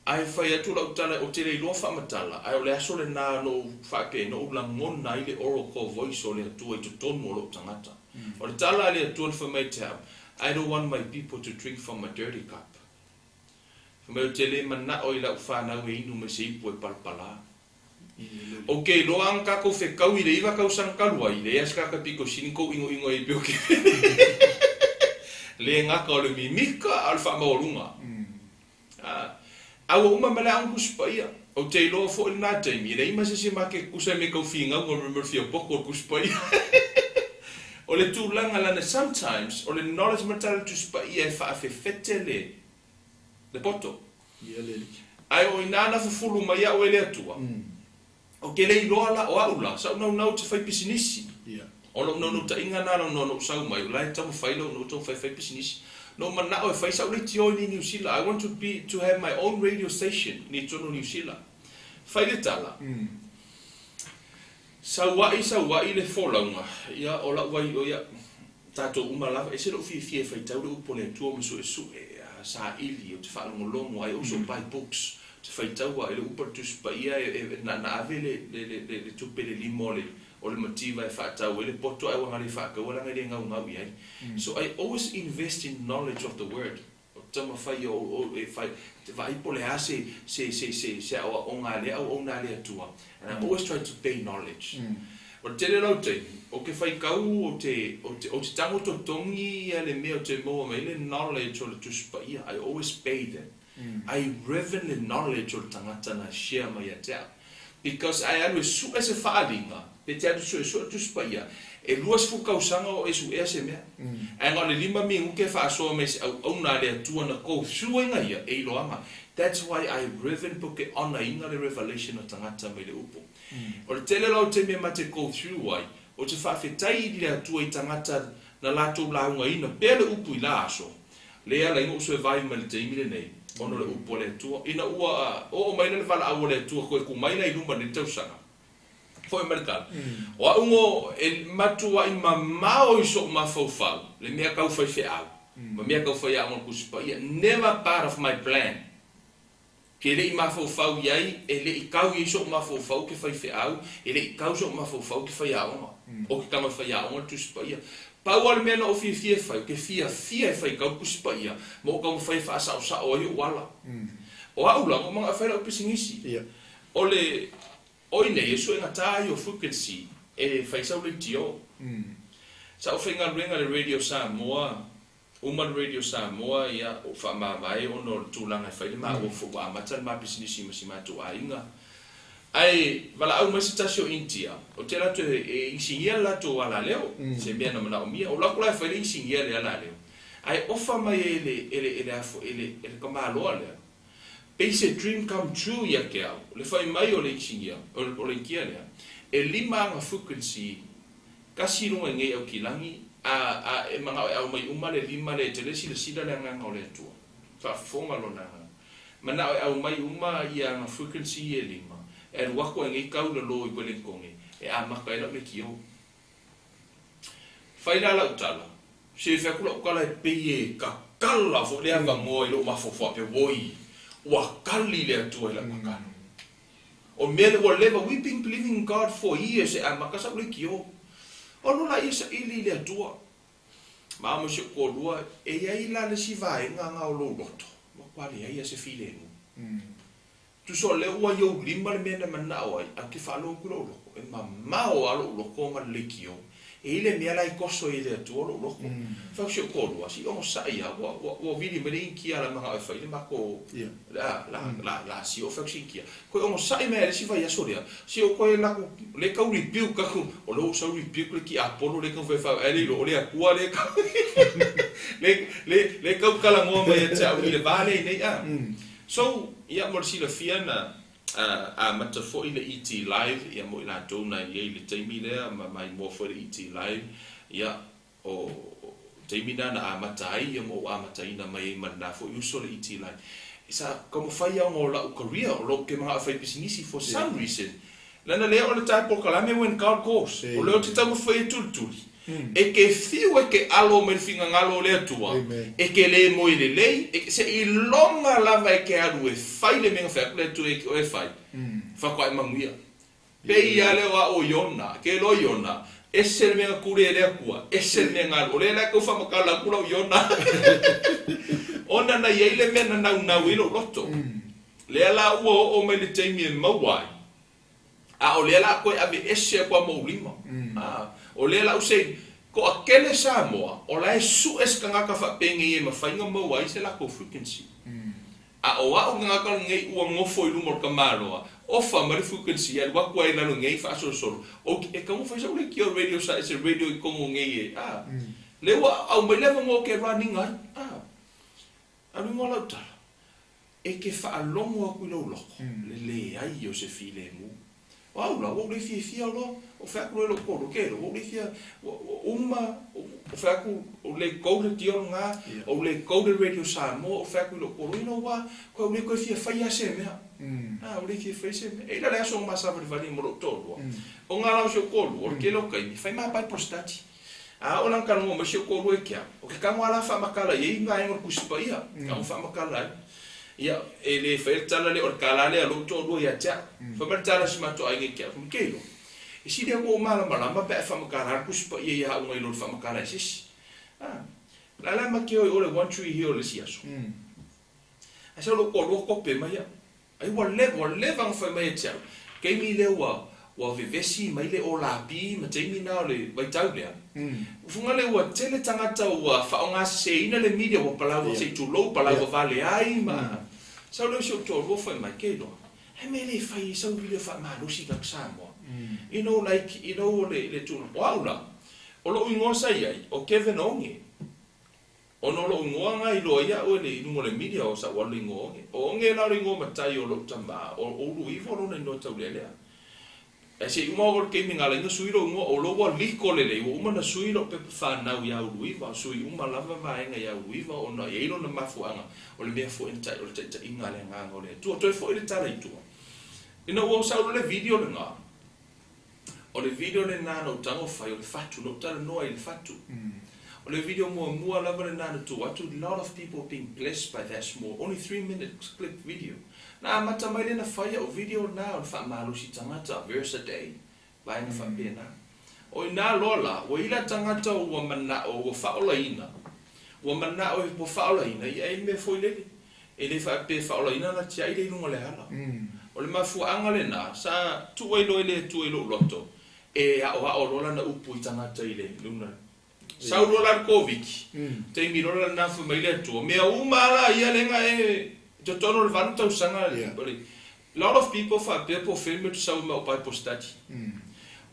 Ae fai atu lau tala, o te le iloa faamatala, ae o le aso lenā na ou faapea na ou lagona ai le oracle voice o le Atua i totonu o lou tagata. O le tala a le Atua na fai mai te au, "I don't want my people to drink from a dirty cup." Fai mai ou te lē manao i lau fanau e inu mai se ipu e palapalā. O ke iloa aga takou fekau i le 9 tausaga talu ai, leai se tagata pito sili kou igoigo ai pe o ke lē gata o le mimika a o le faamaualuga. A ua uma ma le aoga Tusi Paia. Ou te iloa foi lenā taimi, e leai ma se isi ma ke tusa me kau figauga o le mea o le fia poto o le Tusi Paia. O le tulaga lana sometimes o le knowledge ma le tala o le Tusi Paia e faafefete le poto. Ia le alii. Ae o inā na fufulu mai au e le Atua. Ou te le iloa la, o au la, sa ou naunau ou te fai pisinisi. O lou naunautaiga na lau na ou sau mai, o la e taumafai lau na ou taumafai e fai pisinisi. Na ou manao e fai sau leitio i Niu Sila. I want to have my own radio station i totonu o Niu Sila. Fai le tala. Saua'i saua'i le folauga, ia o lau vai o ia tatou uma lava, ese lou fiafia e faitau le upu a le Atua ma suesue, saili, ou te faalogologo, I also buy books, ou te faitaua i le upu a le Tusi Paia e na ave le tupe le lima o le mativa e faatau ai le poto ae ua na le faataua leaga e le gaugau i ai. So I always invest in knowledge of the word. O taumafai o e fai te vaai po o le a se aoaoga a lea auauna a le Atua. And I always try to pay knowledge. O le tele o lau taimi, o ke faitau ou te tago totogi ia le mea o te maua mai le knowledge o le Tusi Paia. I always pay them. I reverend le knowledge o le tagata na share mai ia te au. Because ae alu e sue se faaliga, pe te alu suesue le Tusi Paia, e 20 tausaga o e suea se mea. Ae na o le 5 minute e faasoa mai se auauna a le Atua na kou suaiga ia e iloaga. That's why I reverend po ke honour le revelation o tagata mai le upu. O le tele lau taimi e mate go through ai, o te faafetai i le Atua i tagata na latou laugaina pea le upu i la aso. Le ala ai ou survive mai le taimi lenei, ona o le upu a le Atua. Ina ua oo mai le valaau a le Atua koe ku mai la i luma nei tausaga. Foi mai le tala. O au ngo e matuai mamao i so'u mafaufau, le mea kau fai feau, ma mea kau fai aoga o le Tusi Paia. Never part of my plan. Ke le'i mafaufau i ai, e le'i kau i ai so'u mafaufau ke fai feau, e le'i kau so'u mafaufau ke fai aoga. O ke taga fai aoga le Tusi Paia. Pau a le mea na ou fiafia e fai, o ke fiafia e fai kau le Tusi Paia, ma ou taumafai e faasaosao ai ou ala. O au la, ua maga e fai lau pisinisi. O le, oi nei, e suegatā ai o frequency e fai sau leitio. Sa ou faigaluega le Radio Samoa, uma le Radio Samoa, ia, o faamavae ona o le tulaga e fai le maua foi ua amata le ma pisinisi ma si matou aiga. Ae valaau mai se tasi o Initia, o te latou e isigia le latou alaleo, se mea na manaomia. O laku la e fai le isigia le alaleo. Ae ofa mai e le kamaloa lea. Pei se dream come true ia ke au. Le fai mai o le isigia, o le Initia lea. E 5 aga frequency, kasi lunga i ngei au kilangi, a e mangao e au mai uma le 5 le te le sila sila le anganga o le Atua. Faafofoga lona agaga. Manao e au mai uma ia aga frequency e 5. E alu aku ai ngei kau lalo i Wellington e amata ai lau leitio. Fai la lau tala. Se fai atu lau tala e pei e kakala foi le avanoa i lou mafaufau pe oi. Ua kali le Atua i lau tatalo. O mea le ua leva, we've been believing in God for years e amata sau leitio. O lo la ia saili i le Atua. Ma mo se toalua, e iai la le isi vaega na o lou loto. Ua matua leai lava se filemu. Tusa o lea ua i ou lima le mea na manao ai, ae ou te faalogo atu i lou loko, e mamao lava lou loko ma le leitio, e i ai le mea la e toso ai e le Atua lou loko. Fai atu si ou toalua, se i onosai lava, ua, ua, ua vili mai le Initia la manao e fai le matou, la, la, la, la sio, fai atu si Initia, toe onosai mai lava i le isi vaiaso lea, se i ou toe alu atu, lea e tau rebuke atu, o lea ua ou sau rebuke le tiapolo lea e taumafai e fai, ae le iloa o le Atua lea e tau, lea, lea, lea e tau talanoa mai ia te au i le va lea i nei a. So, ia mo le silafia na amata foi le ET Live ia mo i latou na i ai i le taimi lea ma maimoa foi le ET Live, ia o taimi na na amata ai ia ma ou amataina mai ai ma lena foi uso le ET Live. Sa taumafai lava ona o la'u career o lou ke mana'o e fai pisinisi for some reason Leaga lea o le tae polokalame when God calls. O lea ou te taumafai e tulituli. E te fiu e te alo mai le finagalo o le Atua, e te le moe lelei, e te, seiloga lava e te alu e fai le mea na fai atu le Atua ia te oe e fai, faatoa e manuia. Pei lava lea o a'o o Iona, ke iloa Iona, ese le mea na tuli e le Atua, ese le mea na alu. O lea la e tau faamatala atu lau Iona. Ona na i ai le mea na naunau ai lou loto. Lea la ua oo mai le taimi e maua ai, A o lea la a toe aveese atu a ma ou lima. A o lea la ou sei, toatele Samoa o la e sue se tagata faapenei e mafai ona maua ai se latou frequency. A o a'u tagata lenei ua nofo i luma o le tamaloa, ofa mai le frequency e alu atu ai i lalo nei faasolosolo, ou te, e tatau ona fai sa'u leitio radio sa se radio i totonu nei e, a. Lea ua aumai le avanoa ou te run ina ai, a. Alu igoa lau tala, E te faalogo atu i lou loko, le leai o se filemu. O au la, ua ou le fiafia loa, ou fai atu loa i lou toalua, Ke ua ou le fia, ua uma, ou fai atu, ou le kou le tio lena, ou le kou le Radio Samoa, ou fai atu i lou toalua, you know what, koe ou le toe fia faia se mea. A, ou le fia faia se mea. E i la le aso na ma savalivali ai ma lou toalua, o nga la o si ou toalua, o le tele o taimi, fai ma Bible study. A oo la na talanoa mai si ou toalua i ke au, o ke tago lava la faamatala i ai vaega o le Tusi Paia, tago faamatala ai. Ia, e le faia le tala lea, o le tala lea a lou toalua ia te au. Fai mai le tala a si matou aiga i ke au, fai mai, Keilo, e sili atu ou malamalama pe a e faamatala le Tusi Paia ia au nai lo le faamatala e se isi. A, o le a la ma ke oi ʻole One Tree Hill i le isi aso? Ae sau lou toalua kope mai au. Ai ua leva, ua leva ona fai mai ia te au, taimi lea ua, ua vevesi mai le olapi ma taimi na o le vaitau lea. Ufuga lea ua tele tagata ua faaaogaseseina le media, ua palaua se i tulou, palaua vale ai ma. Sau lea o si ou toalua fai mai, Keilo, he mea le fai ai sau video faamalosi i laka Samoa. You know like, you know o le, le tulaga. O au la, o lou igoa sa i ai, o Kevin Onge. Ona o lou igoa na iloa ai au e le i luga o le media o sa'u alu le igoa Oge. O Oge la o le igoa matai o lo'u tamā, o Uluiva lona igoa taulealea. Ae se i uma oo le taimi na ala ai na sui lou igoa, o lou ua liko lelei, ua uma na sui lou pepa fanau iā Uluiva, sui uma lava vaega iā Uluiva ona e i ai lona mafuaaga o le mea foi na o le taitaiga a le Agaga o le Atua. Toe foi le tala i tua. Ina ua ou sau loa le video lena, O le video lena na ou tago fai o le fatu, na ou talanoa i le fatu. O le video muamua lava lena na tuu atu, lot of people being blessed by that small, only 3 minutes clip video. Na amata mai lea na fai au video lena o le faamalosi tagata, verse a day, vaega faapena. O ina loa la, ua ila tagata ua mana'o ua faaolaina, ua mana'o ua faaolaina, ia e mea foi lele. E le faapea e faaolaina la tiai lea i luga o le ala. O le mafuaaga lena, sa tuu ai loa e le Atua i lou loto, e aoao loa lana upu i tagata i le luna. Sau loa la le Koviti, taimi loa la lena fai mai le Atua, mea uma lava la ia lea na e i totonu o le 8 tausaga, lot of people faapea po o fea le mea ou te sau ai ma au Bible study.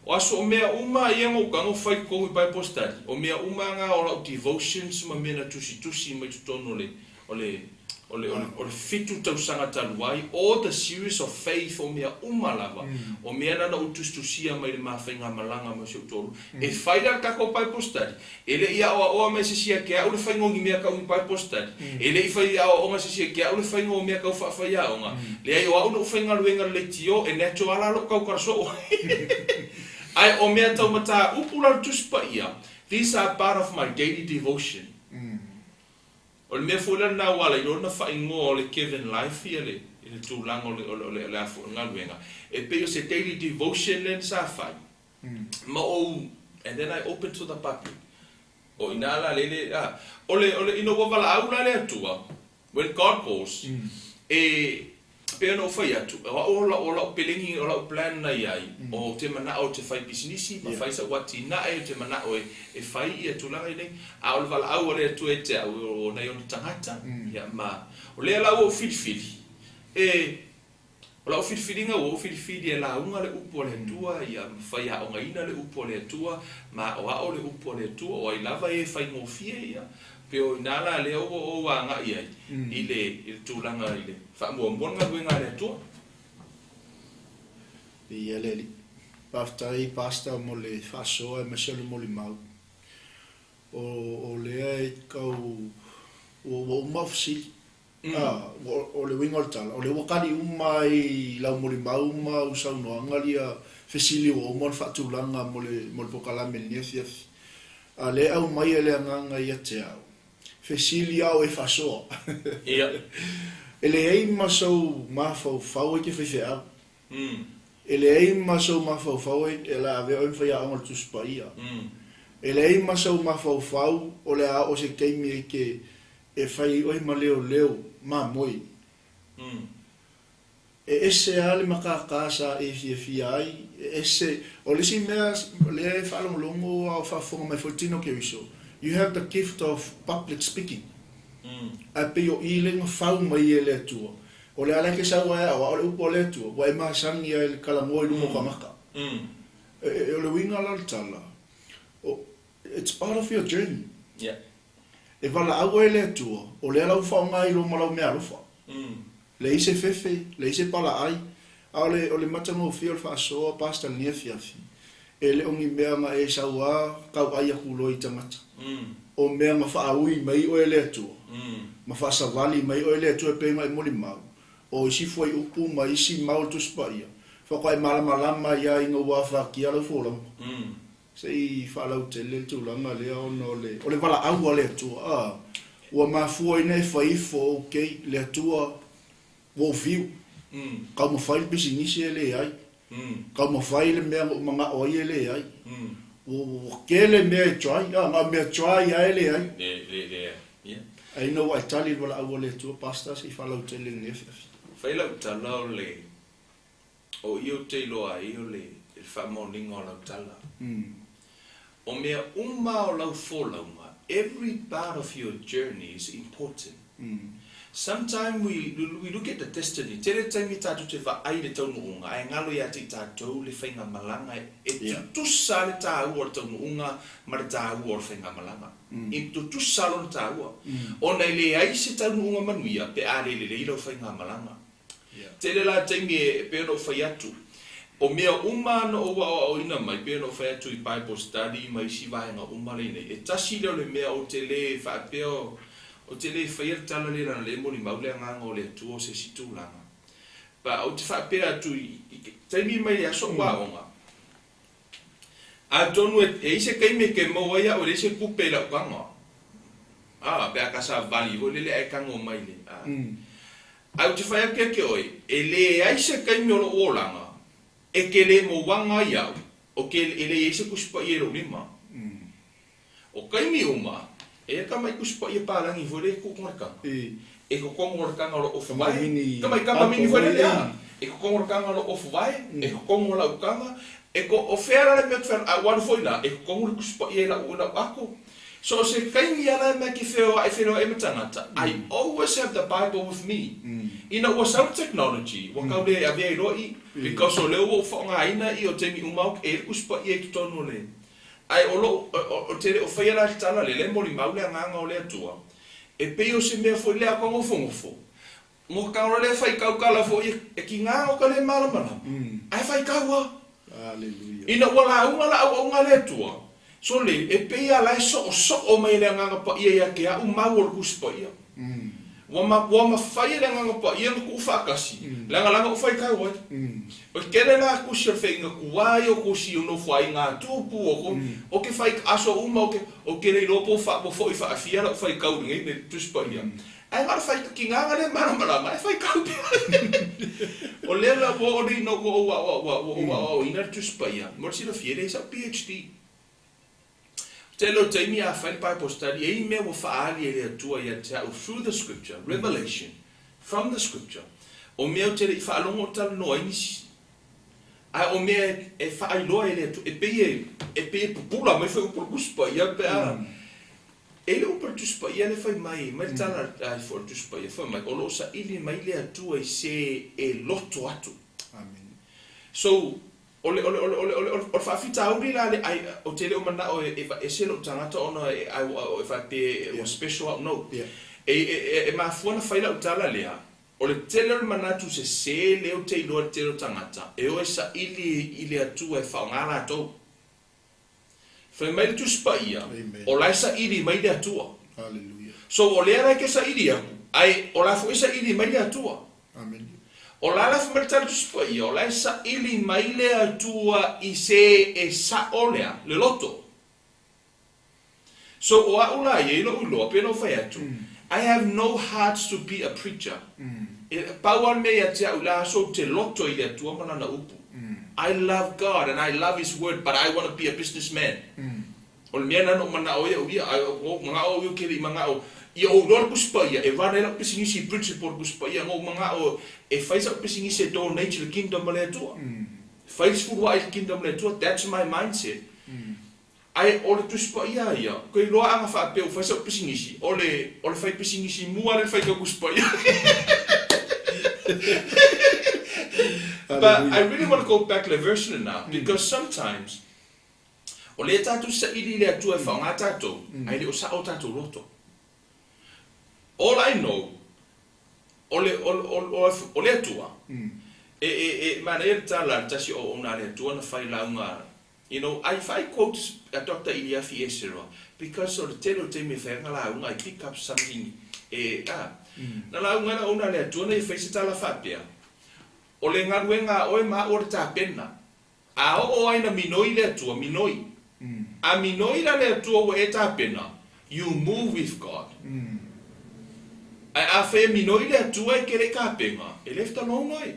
O aso o mea uma ia na ou tago fai i totonu i Bible study, o mea uma lava na o lau devotions ma mea na tusitusi mai totonu o le O le, o le, o le, o le 7 tausaga talu ai, all the series of faith, o mea uma lava, o mea na na ou tusitusia mai le ma faigamalaga ma si ou toalua. E fai la le tatou Bible study, e le i aoaoa mai se isi ia te au le faiga o ni mea tau ni Bible study, e le i fai aoaoga se isi ia te au le faiga o mea tau faafaiaoga, leai o au na ou faigaluega le leitio, e natural lava lou tautala soo. Ae o mea tau mataupu la o le Tusi Paia, these are part of my daily devotion. O le mea foi lea lena ua ala ai loa ona faaigoa o le Kevin Life ia le i le tulaga o le o le o le a foi galuega e pei o se daily devotion lea sa fai ma ou and then I open to the public. O ina la lele a o le o le ina ua valaau la le Atua, when God calls, e pei ona ou fai atu, o au o lau, o lau peleni, o lau plan na i ai, ou te manao ou te fai pisinisi, ma fai sa'u atinae, ou te manao e, e fai ia tulaga iinei, a o le valaau a le Atua ia te au, o nai ona tagata, ia, ma o lea la ua ou filifili, e, O lau filifiliga ua ou filifili e lauga le upu a le Atua, ia ma faiaogaina le upu a le Atua, ma aoao le upu a le Atua, o ai lava e faigofie ia, pei o i ina la lea ua ou agai ai i le i le tulaga i le faamuamua le galuega a le Atua. Viia le Alii. Faafetai Pastor mo le faasoa aemaise o le molimau. O o lea e tau ua uma au fesili. A, o le uiga o le tala, o lea ua kali uma ai i lau molimau ma au saunoaga lia fesili ua uma ona faatulaga mo le, mo le polokalame i lenei afiafi. A lea e aumai e le Agaga ia te au, fesili a o e faasoa. Ia. E leai ma sou mafaufau e te faifeau. E leai ma sou mafaufau e o le a avea oe ma faiaoga o le Tusi Paia. E leai ma sou mafaufau o le a oo se taimi e te E fai oe ma leoleo mamoe. E ese lava le makaka sa e fiafia ai, e ese, o le isi mea lea e faalogologo a o faafofoga mai foi Tino Keriso, you have the gift of public speaking. Ae pei o i lea na fau mai e le Atua, o le ala e te sau ai aoao le upu a le Atua, ua e masani ai i le talanoa i luma o tagata. O le uiga la o le tala, it's part of your journey. E valaau ai le Atua, o lea la ua faaaoga ai loa ma lau meaalofa. Leai se fefe, leai se palaai, a o le, o le matagofie o le faasoa, Pastor, lenei afiafi, e le o ni mea na e sau a tauai atu loa i tagata. O mea na faaui mai oe e le Atua, ma faasavali mai oe e le Atua e pei ona e molimau, o isi fuaiupu ma isi mau o le Tusi Paia, faatoa e malamalama ai lava ina ua afatia lau folauga. Se i faalautele le tulaga lea ona o le, o le valaau a le Atua, a, ua mafua ina e fai ifo, ok, le Atua, ua ou fiu, taumafai le pisinisi e leai, taumafai le mea na ou manao ai e leai, ua, ua tele mea e try, a, na o mea try lava e leai. Ae ina ua e tali i le valaau a le Atua, Pastor, se i faalautele i lenei afiafi. Fai lau tala o le O i ou te iloa ai o le faamaoniga o lau tala. O mea uma o lau folauga, every part of your journey is important. Sometime we we look at the destiny, tele taimi tatou te vaai i le taunuuga ae galo ia te i tatou le faigamalaga e tutusa le taua o le taunuuga ma le taua o le faigamalaga. E tutusa lona taua. Ona e leai se taunuuga manuia pe a le lelei lau faigamalaga. Tele la taimi e pei ona ou fai atu, o mea uma na ou aoaoina mai, pei ona ou fai atu i Bible study ma isi vaega uma lea nei, e tasi lea o le mea ou te le faapea ou te le faia le tala lea leaga o lea e molimau le agaga o le Atua o se isi tulaga. But ou te faapea atu i taimi mai le aso ou aoga, Atonu e i ai se taimi e ke maua ai au e leai se tupe i lau taga. A, pe a ka savali foi lele ae tago mai le, a. Ae ou te fai atu ia te oe, e leai se taimi o lou olaga e ke le mauaga ai au, o ke, e le i ai se Tusi Paia i lou lima. O taimi uma, e ia tamai Tusi Paia palagi foi lea e totogo le taga. E totogo le taga o lou ofuvae, tamai tama mini foi lele, a. E totogo le taga o lou ofuvae, e totogo lau taga, e to, o fea la le mea ou te fai atu, a ou alu foi la, e totogo le Tusi Paia i lau, i lau ato. So o se taimi a la e mea ke feoaʻi, feiloai ma tagata, I always have the Bible with me. Ina ua sau le technology, ua kau le avea ai loa i, because o lea ua ou faaaogaina i o taimi uma au, e i ai le Tusi Paia i totonu o le, Ae o lou, ou te le o faia la le tala lea, lea e molimau le agaga o le Atua, e pei o se mea foi lea a nofonofo, mo ka ora lea faitau tala foi e kiga o ka le malamalama, ae faitau a. Ina ua lauga la auaunga a le Atua, sole, e pei a la e soosoo mai e le Agaga Paia ia te a'u mau o le Tusi Paia. Ua ma, ua mafai e le Agaga Paia ona tuufaatasi, leaga lana ou faitau ai. O le tele la tusi o le feiga tuai, o tusi o nofoaiga a tupu, o ko, o ke fai aso uma, o ke, o ke le iloa po o fa, ua foi faafia lau faitau i lenei mea Tusi Paia. Ae na o le faitakigaga lea malamalama, ae faitau pea. O lea la ua oo nei ina ua ou aoao, ua ou aoaoina le Tusi Paia, mo le silafia, e leai sau PHD. Tele o taimi a fai le Bible study, e i mea ua faaali e le Atua ia te au through the scripture, revelation from the scripture. O mea ou te le i faalogo o talanoa ai nisi, ae o mea e faailoa e le Atua, e pei e, e pei e pupula mai foi upu o le Tusi Paia pe a, E i le upu a le Tusi Paia lea fai mai, mai le tala a ifo a le Tusi Paia, fai mai, o lo o saili mai le Atua i se e loto atu. Amene. So, o le, o le, o le, o le, o le, o le faafitauli la le, ai, ou te le o manao e, e ese lou tagata ona e, ai, ua, e faapea ua special au, no. E, e, e, e mafua ona fai lau tala lea, o le tele o le manatu sese lea ou te iloa i le tele o tagata, e o e saili i le Atua e faaaoga latou. Fai mai le Tusi Paia, o la e saili mai le Atua. So o lea la e ke saili aku, ae o la foi e saili mai le Atua. O la la fai mai le tala Tusi Paia, o la e saili mai le Atua i se e sa'o lea, le loto. So o a'u la ia i lo'u iloa, pei ona ou fai atu, I have no heart to be a preacher. E pau lava le mea ia te a'u i la aso ou te loto i le Atua ma Lana upu. I love God and I love His word but I want to be a business man. O le mea lena na ou mana'o ai a'u ia, ae ua ou mana'o au ia ou te le i mana'o ia ou iloa le Tusi Paia e run ai la'u pisinisi i principle o le Tusi Paia, na ou mana'o e fai sa'u pisinisi e donate i le kingdom a le Atua. Fai le sefulu a'a i le kingdom a le Atua, that's my mindset. Ae o le Tusi Paia ia, koe iloa ana faapea ua fai sau pisinisi, o le, o le fai pisinisi mua lea le fai tau Tusi Paia. But I really want to go back le verse lena, because sometimes, o lea tatou saili i le Atua e faaaoga tatou, ae le o sao o tatou loto. All I know, o le, o, o, o le Atua, e, e, e manaia le tala a le tasi o auauna a le Atua na fai lauga You know, I, if I quote Doctor Iliafi Esera, because o le tele o taimi e fai ai ngā lauga, I pick up something e, a, na lauga ai le auauna a le Atua na ia fai se tala faapea, O le galuega a oe ma au o le tapena. A oo ai na minoi le Atua, minoi. A minoi la le Atua ua e tapena, you move with God. Ae afai e minoi le Atua e ke le i kapena, e left alone oe.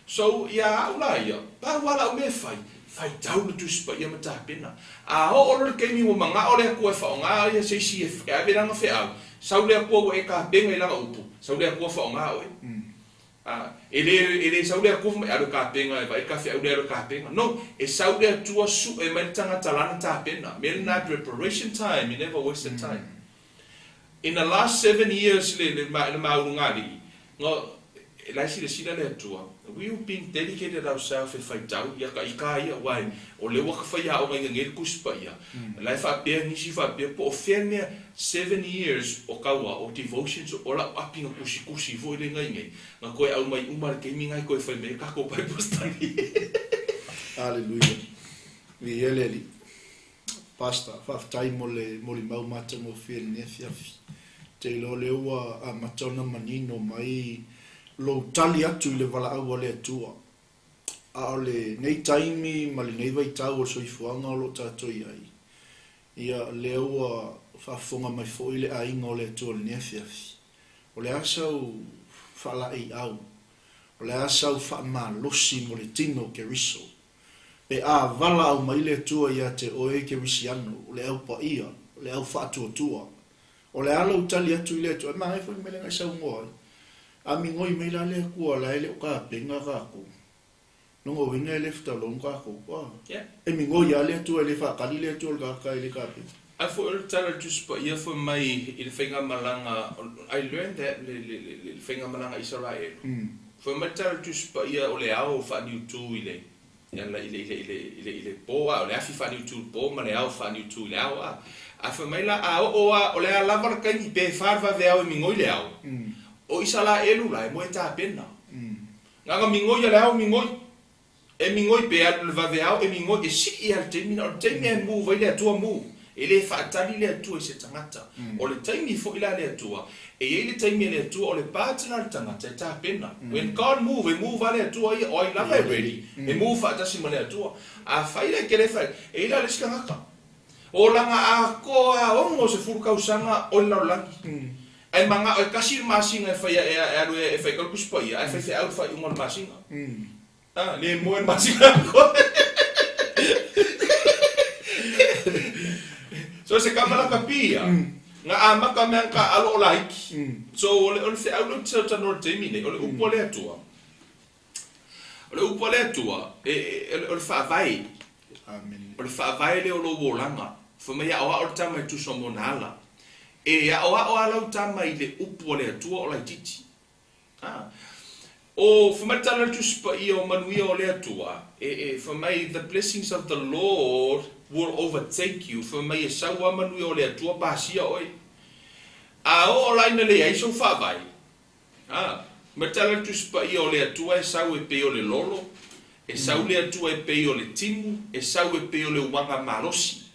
So, iā a'u la ia, pau a la'u mea e fai, faitau le Tusi Paia ma tapena. A oo loa le taimi ua mana'o le Atua e fa'aogā ia se isi e ave lana fe'au, sau le Atua ua e kapena i lana upu, sau le Atua fa'aogā oe. A, e le, e le sau le Atua fai mai, alu e kapena e vaai le ta fe'au lea alu e kapena. No, e sau le Atua su'e mai le tagata lana tapena. Mea lena preparation time, you never waste a time. In the last 7 years le, le, le maulugalii, na, la e silasila le Atua, we have been dedicated ourselves e faitau ia ka ika ia, aua e, o lea ua ka faiaoga ina nei le Tusi Paia, la e faapea nisi faapea, po o fea le mea, 7 years o taua, o devotions, o lau api na tusitusi foi lea na i nei, na toe aumai uma le taimi na e toe fai mai ai tatou Bible study. Hallelujah. Viia le Alii. Pastor, faafetai mo le molimau matagofie i lenei afiafi. Te iloa o lea ua amata ona manino mai lou tali atu i le valaau a le Atua. A o lenei taimi ma lenei vaitau o le soifuaga o lo o tatou i ai, ia lea ua faafofoga mai foi le aiga o le Atua i lenei afiafi. O le a sau faalaeiau? O le a sau faamalosi mo le tino o Keriso? Pe a valaau mai le Atua ia te oe Kerisiano, le Au Paia, le Au Faatuatua, o le a lou tali atu i le Atua? E manaia foi le mea lea na e saunoa ai. A migoi mai la le Atua la e le o tapena tatou. Lona uiga e left alone tatou. Ua. E migoi lava le Atua, e le faatali le Atua i le tagata e le tapena. Ai foi o le tala o le Tusi Paia foi mai i le faigamalaga, I learned that le, le, le, le faigamalaga Isaraelu. Fai mai le tala o le Tusi Paia o le ao faaniutu i le, i le, i le, i le, i le, i le po, a o le afi faaniutu i le po ma le ao faaniutu i le ao, a. A fai mai la, a oo a, o le a lava le taimi pe fa le vaveao e migoi le ao, o Isalaelu la e moe tapena. Nana migoi a le ao migoi. E migoi pe alu i le vaveao, e migoi, e sii lava i le taimi lena. O le taimi lava e move ai le Atua, move. E le faatali le Atua i se tagata. O le taimi foi la a le Atua, e i ai le taimi a le Atua, o le part lena a le tagata e tapena. When God move, e move lava le Atua ia, o ai lava e ready, e move faatasi ma le Atua. Afai la e te le fai, e i ai la le isi tagata, olaga atoa 60 tausaga o le lalolagi. Ae manao e tasi le masina e fai e alu e fai le Tusi Paia, ae faifeau le faaiuga o le masina. Ah, le moe le masina atoa. So se kama lakapi ia. Na amata mai ana taaalo o laiti. So o le o le feau lea ou te talatalanoa i le taimi lenei, o le upu a le Atua, o le upu a le Atua, e, e, o le faavae. O le faavae lea o lou olaga. Fai mai e aoao le tama e tusa ma ona ala. E aoao lava lau tama i le upu a le Atua o laitiiti. A. O, fai mai le tala o le Tusi Paia o manuia o le Atua, e, e, fai mai, the blessings of the Lord will overtake you, fai mai e sau lava manuia o le Atua pasia oe. A oo la ina leai sou faavae, a, fai mai le tala o le Tusi Paia o le Atua e sau e pei o le lolo, e sau le Atua e pei o le timu, e sau e pei o le uaga malosi.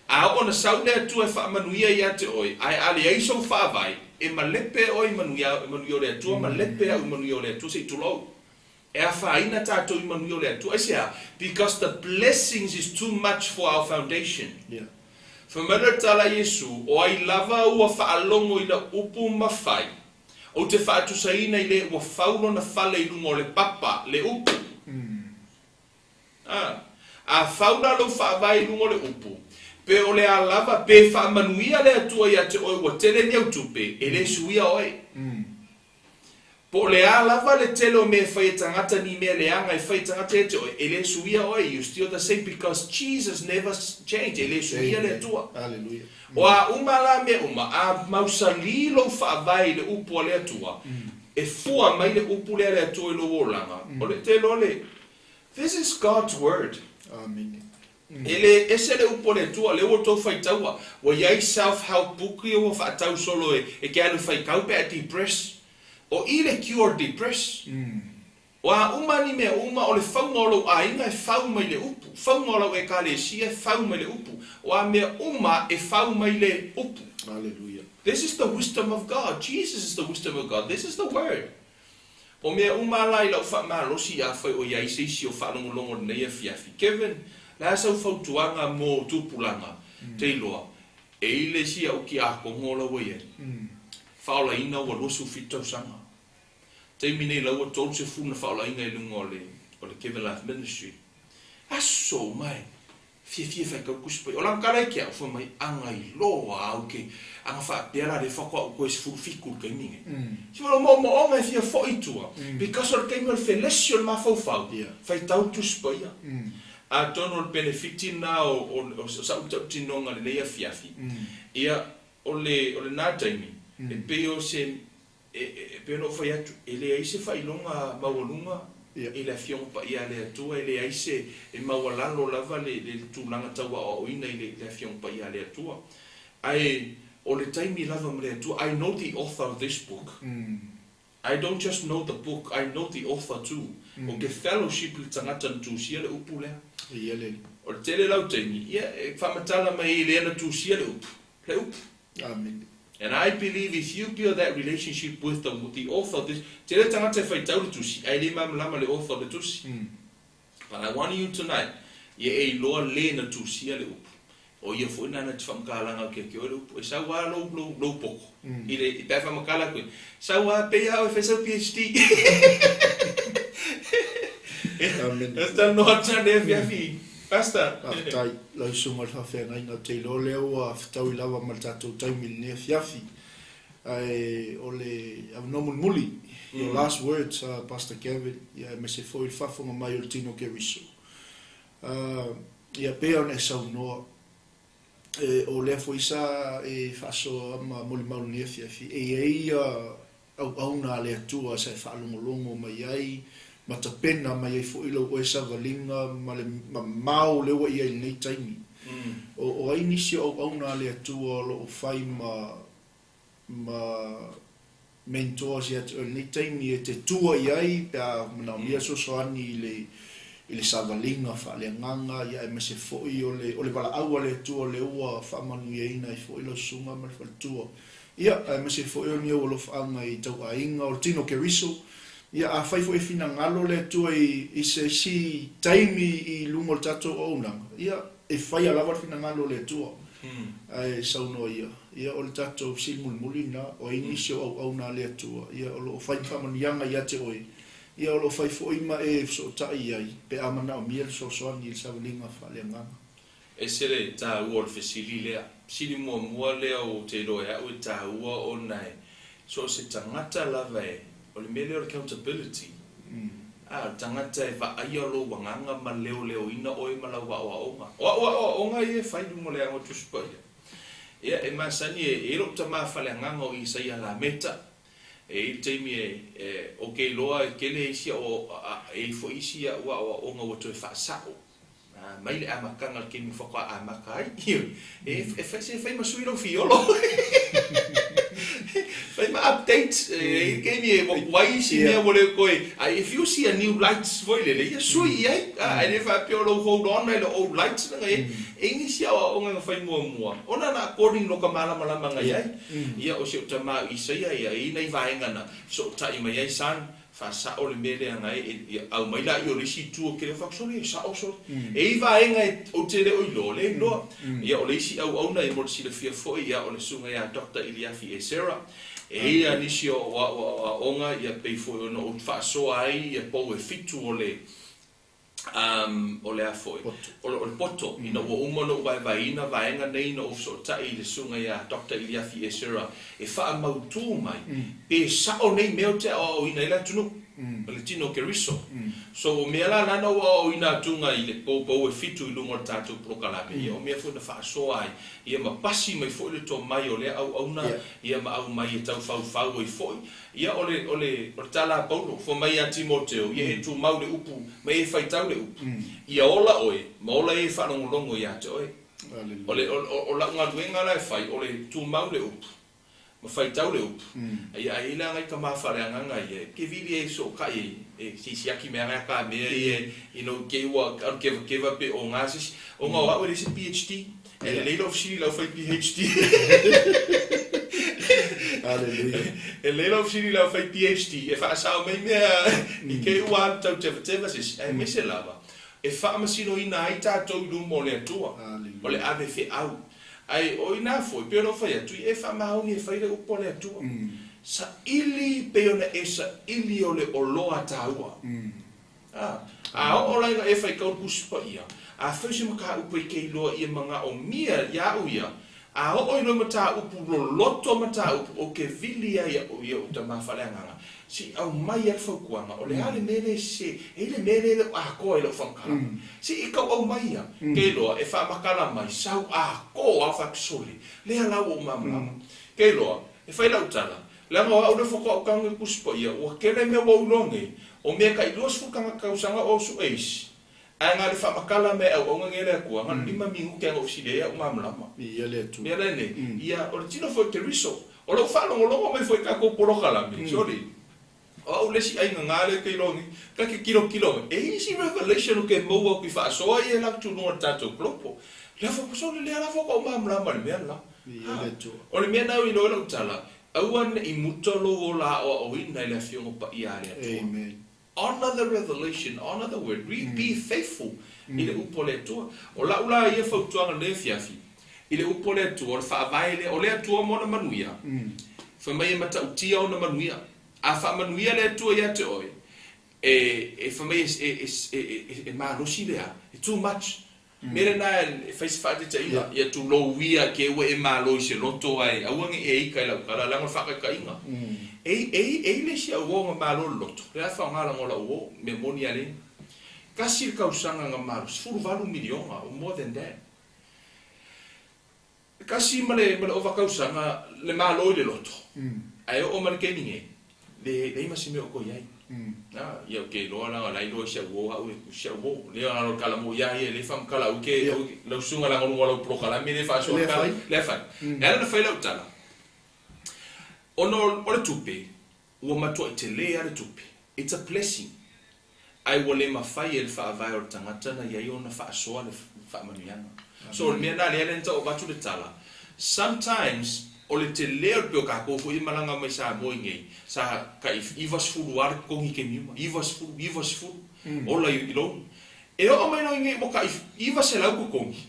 A oo na sau le Atua e faamanuia ia te oe, ae a leai sou faavae, e malepe oe i manuia, manuia o le Atua, malepe au i manuia o le Atua, se i tulou. E afaina tatou i manuia o le Atua. Aisea? Because the blessings is too much for our foundation. Yeah. Fai mai le tala a Iesu, O ai lava ua faalogo i lau upu ma fai, ou te faatusaina i le ua fau lona fale i luga o le papa, le upu. A. A fau la lou faavae i luga o le upu, pe o le a lava, pe faamanuia le Atua ia te oe ua tele ni au tupe, e le suia oe. Po o le a lava le tele o mea e fai e tagata ni mea leaga e fai e tagata ia te oe, e le suia oe, you still the same because Jesus never change, e le suia le Atua. O a uma la mea uma, a mausali lou faavae i le upu a le Atua, e fua mai le upu lea a le Atua i lou olaga, o le te iloa le This is God's word. Amene. E le ese le upu a le Atua, lea ua outou faitaua, ua i ai self help book ia ua faatau solo e, e te alu e faitau pe a depress. O i le cure depress. O a uma ni mea uma, o le fauga o lou aiga e fau mai le upu, fauga o lau ekalesia e fau mai le upu, o a mea uma e fau mai le upu. Hallelujah. This is the wisdom of God. Jesus is the wisdom of God. This is the word. O mea uma la i lau faamalosi afai o i ai se isi o faalogologo i lenei afiafi. Kevin, le a sau fautuaga mo tupulaga? Te iloa, e i le isi au kiakono la ua i ai. Faaolaina ua 27 tausaga. Taimi nei la ua 30 na faaolaina i luga o le o le Kevin Life Ministry. Aso uma e Fiafia e faitau tusi pai. O lana tala i ke au, fai mai, Aga iloa au ke aga faapea la lea faatoa ou toe 17 i le taimi nei. Se o moomooga e fia foi i tua, because o le taimi o le felesi o le mafaufau, faitau tusi paia. Atonu o le penefiti lena o sa'u tautinoga i lenei afiafi, ia, o le, o lena taimi, e pei o se E pei ona ou fai atu, e leai se faailoga maualuga i le Afioga Paia a le Atua, e leai se, e maualalo lava le tulaga tau aoaoina i le Afioga Paia a le Atua. Ae o le taimi lava ma le Atua, I know the author of this book. I don't just know the book, I know the author too. Ou te fellowship i le tagata na tusia le upu lea. O le tele la o taimi, ia, e faamatala mai ai lea na tusia le upu, le upu. Amene. And I believe if you build that relationship with the the author of this, tele tagata e faitau le tusi, ae le malamalama le author o le tusi. But I want you tonight, ia e iloa le na tusia le upu. O ia foi nana te whamakalaga kia ki oe le upu. E sau a lou, lou, lou poko. I le, pe a whamakala koe. Sau a pei a oe whai sau PhD. Amene. That's the noa tane afiafi. Pastor. Faafetai lau susuga i le faafeagaiga ou te iloa lea ua fetaui lava ma le tatou taimi i lenei afiafi. Ae o le avanoa mulimuli, your last words Pastor Gavin, ia aemaise foi le faafofoga mai o le tino Keriso. Ia pei ona e saunoa, e, o lea foi sa e faasoa ma molimau i lenei afiafi, e i ai ia auauna a le Atua sa e faalogologo mai ai ma tapena mai ai foi lou oe savaliga ma le mamao lea ua i ai i lenei taimi. O, o ai nisi o auauna a le Atua o lo o fai ma, ma mentors ia te oe i lenei taimi e te tua i ai pe a manaomia fesoasoani i le, i le savaliga faaleagaga, ia aemaise foi o le, o le valaau a le Atua lea ua faamanuiaina ai foi lau susuga ma le faletua. Ia, aemaise foi o ni ou alofaaga i tau aiga, o le tino Keriso. Ia, afai foi e finagalo le Atua i, i se isi taimi i luga o le tatou auaunaga, ia, e faia lava le finagalo o le Atua. Ae saunoa ia, ia, o le tatou fesili mulimuli lena, o ai nisi o auauna a le Atua, ia, o lo o fai ma faamanuiaga ia te oe, ia, o lo o fai foi ma e fesootai i ai, pe a manaomia le fesoasoani i le savaliga faaleagaga. Ese le taua o le fesili lea. Fesili muamua lea ou te iloa e au e taua ona e so o se tagata lava e, o le mea lea o le accountability. A, o le tagata e vaaia lou agaga ma leoleoina oe ma lau aoaoga. O au aoaoga ia e fai i luga o le Aoga Tusi Paia. Ia, e masani e i ai lou tama faleagaga o Isaia Lameta. E i ai le taimi e, e, ou te iloa e tele isi au, e i ai foi isi au aoaoga ua toe faasao. Mai le amataga o le taimi faatoa amata ai. Ioe. E, e fai, se fai ma sui lou fiolo. Fai ma update. E i ai le taimi e ua tuai isi mea ua le toe, ae if you see a new lights foi lele, ia sui i ai. Ae le faapea o lou hold on ai le old lights na i ai. E i ai nisi aoaoga na fai muamua, ona na according i loka malamalama na i ai. Ia o si ou tama o Isaia, ia e i ai nai vaega na fesootai mai ai, son, Faasao le mea lea na e aumai laia o le isi itu o kele fatu sole e sao sole. E i vaega e ou te le o iloa, lea iloa. Ia o le isi auauna e mo le silafia foi ia o le susuga ia Doctor Iliafi Esera. E i a nisi o aoaoga ia pei foi ona ou faasoa ai ia pou e fitu o le Um, o le a foi? Poto. O le, o le poto. Ina ua uma ona ou vaevaeina vaega nei na ou fesootai i le susuga ia Doctor Iliafi Esera e faamautū mai pe sao nei mea ou te aoaoina ai le atunuu, o le tino o Keriso. So, o mea la la na ou aoaoina atuga i le poupou e fitu i luga o le tatou polokalame, ia o mea foi na faasoa ai, ia ma pasi mai foi le tomai o lea auauna, ia ma aumai e tau faufau ai foi. Ia, o le, o le, o le tala a Paulo, fai mai ia Timoteo, ia e tumau le upu, ma e faitau le upu. Ia ola oe, ma ola e faalogologo ia te oe. O le, o, o, o lau galuega la e fai, o le tumau le upu, ma faitau le upu. Ia, a i ai la nai tama faaleagaga ia, e kevili e sootai e, e se i siaki mai a ka mea ia, you know, kei ua alu kevakeva pe o ga se isi. Ona o au e leai se PHD. E lelei lou fesili i lau fai PHD. Hallelujah. E lelei lou fesili i lau fai PHD e faasao mai mea i te i ua alu tau tevateva se isi, aemaise lava e faamasinoina ai tatou i luma o le Atua, o le ave feau. Ae o i ina foi, pei ona ou fai atu, ia e faamaoni e fai le upu a le Atua. Saili pei ona e saili o le oloa taua. A, a oo la ina e faitau le Tusi Paia, afai o se mataupu e te iloa ia manaomia ia au ia, a oo i lou mataupu loloto mataupu ou te vili ai au ia ou tama faaleagaga, se i aumai ai le fautuaga, o le a le mea lea e sese, e i ai le mea lea e le o atoa i lau faamatalaga. Se i tau aumai ia, te iloa e faamatala mai, sau atoa fatusole, lea la ua ou malamalama. Te iloa, e fai lau tala, Leaga o au lea faatoa ou tago i le Tusi Paia, ua tele mea ua ou iloa nei, o mea tai 20 tagata tausaga o sue isi, ae na o le faamatala mea e auauna nei e le Atua, na o le lima minute na ou fesili ai au malamalama. Ia le Atua. Mea la nei, ia, o le tino foi o Keriso. O lou faalogologo mai foi i tatou polokalame, sole, o au le isi aiga lea ke iloa nei, ta te tilotilo mai, e i ai isi revelation ou te maua atu i faasoa ia e latou i luga o le tatou global. Lea faatoa, sole, lea la faatoa ou malamalama i le mea le la. Viia le Atua. O le mea na ou iloa ai lau tala, aua ne i muta lou ola aoaoina i le Afioga Paia a le Atua. Amen. Honour the revelation, honour the word, re, be faithful i le upu a le Atua. O lau la ia fautuaga i lenei afiafi, i le upu a le Atua, o le faavae lea, o le Atua ma ona manuia, fai mai e matautia ona manuia. A faamanuia le Atua ia te oe, e, e fai mai e, e, e, e, e malosi le a? E too much. Mea lena e fai se faataitaiga, ia tulou ia ke ua e malo i se loto ae aua ne i e ika i lau tala, leaga o le faataitaiga. E, e, e i le isi au uo na malo le loto, lea a faoga laga o lau uo, mea moni a le. Tasi le tausaga na malo, 18 miliona or more than that. Tasi ma le ma le ova tausaga le malo i le loto, ae oo mai le taimi nei, le leai ma se mea o toe i ai. A, ia ou te iloa leaga o la e iloa i si au uo au e, si au uo. Lea na o le tala moi lava ia e le faamatala au ke, lau susuga leaga o luga o lau polokalame lea e faasoa le tala, lea e fai. E ala ona fai lau tala, ona o le tupe, Ua matuai tele lava le tupe. It's a blessing. Ae ua le mafai e le faavae o le tagata na i ai ona faasoa le faamanuiaga. So o le mea lena lea na tau avatu le tala, sometimes o le tele o le pei o tatou foi e malaga mai Samoa i nei, sa tai 90 lava le totogi i taimi uma, 90, 90, ola i loan. E oo mai loa i nei ua tai 900 totogi.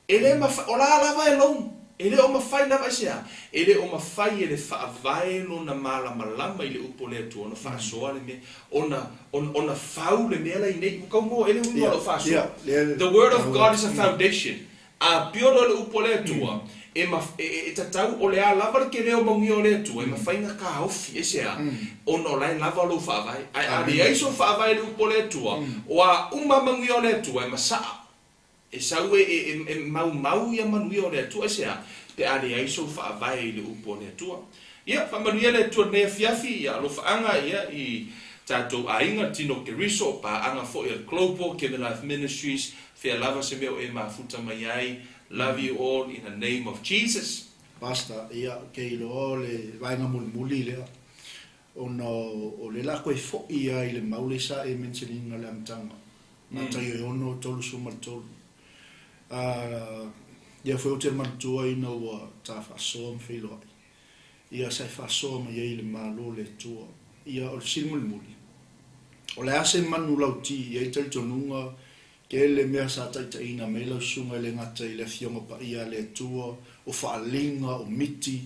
E le mafai, o la lava e loan, e le o mafai lava aisea? E le o mafai e le Faavae lona malamalama i le upu o le Atua ona faasoa le mea, ona, ona, ona fau le mea la i nei. Ua tau maua ai le uiga o lau faasoa. The word of God is a foundation. A pure loa le Upu a le Atua, e ma, e, e tatau, o le a lava le tele o manuia o le Atua, e mafai ona taofi. Aisea? Ona o la e lava lou faavae. Ae a leai sou faavae i le Upu a le Atua, o a uma manuia o le Atua, e masaa. E sau e, e, e maumau ia manuia o le Atua. Aisea? Pe a leai sou faavae i le Upu a le Atua. Ia, faamanuia le Atua i lenei afiafi, ia alofaaga ia i tatou aiga, le tino o Keriso, o paaga foi a le Global Given Life Ministries, fea lava se mea o e mafuta mai ai, love you all in the name of Jesus. Pastor, Ia, ou te iloa o le vaega mulimuli lea, ona o lea la toe foi lava i le mau lea sa e mention ina le amataga, Mataio e 6, 33. A, ia foi ou te manatua ina ua ta faasoa ma feiloai, ia sa e faasoa mai ai i le Malo o le Atua. Ia, o le fesili mulimuli, o le a se manulauti i ai talitonuga Tele mea sa taitaiina mai lau susuga e le gata i le Afioga Paia a le Atua, o faaaliga, o miti,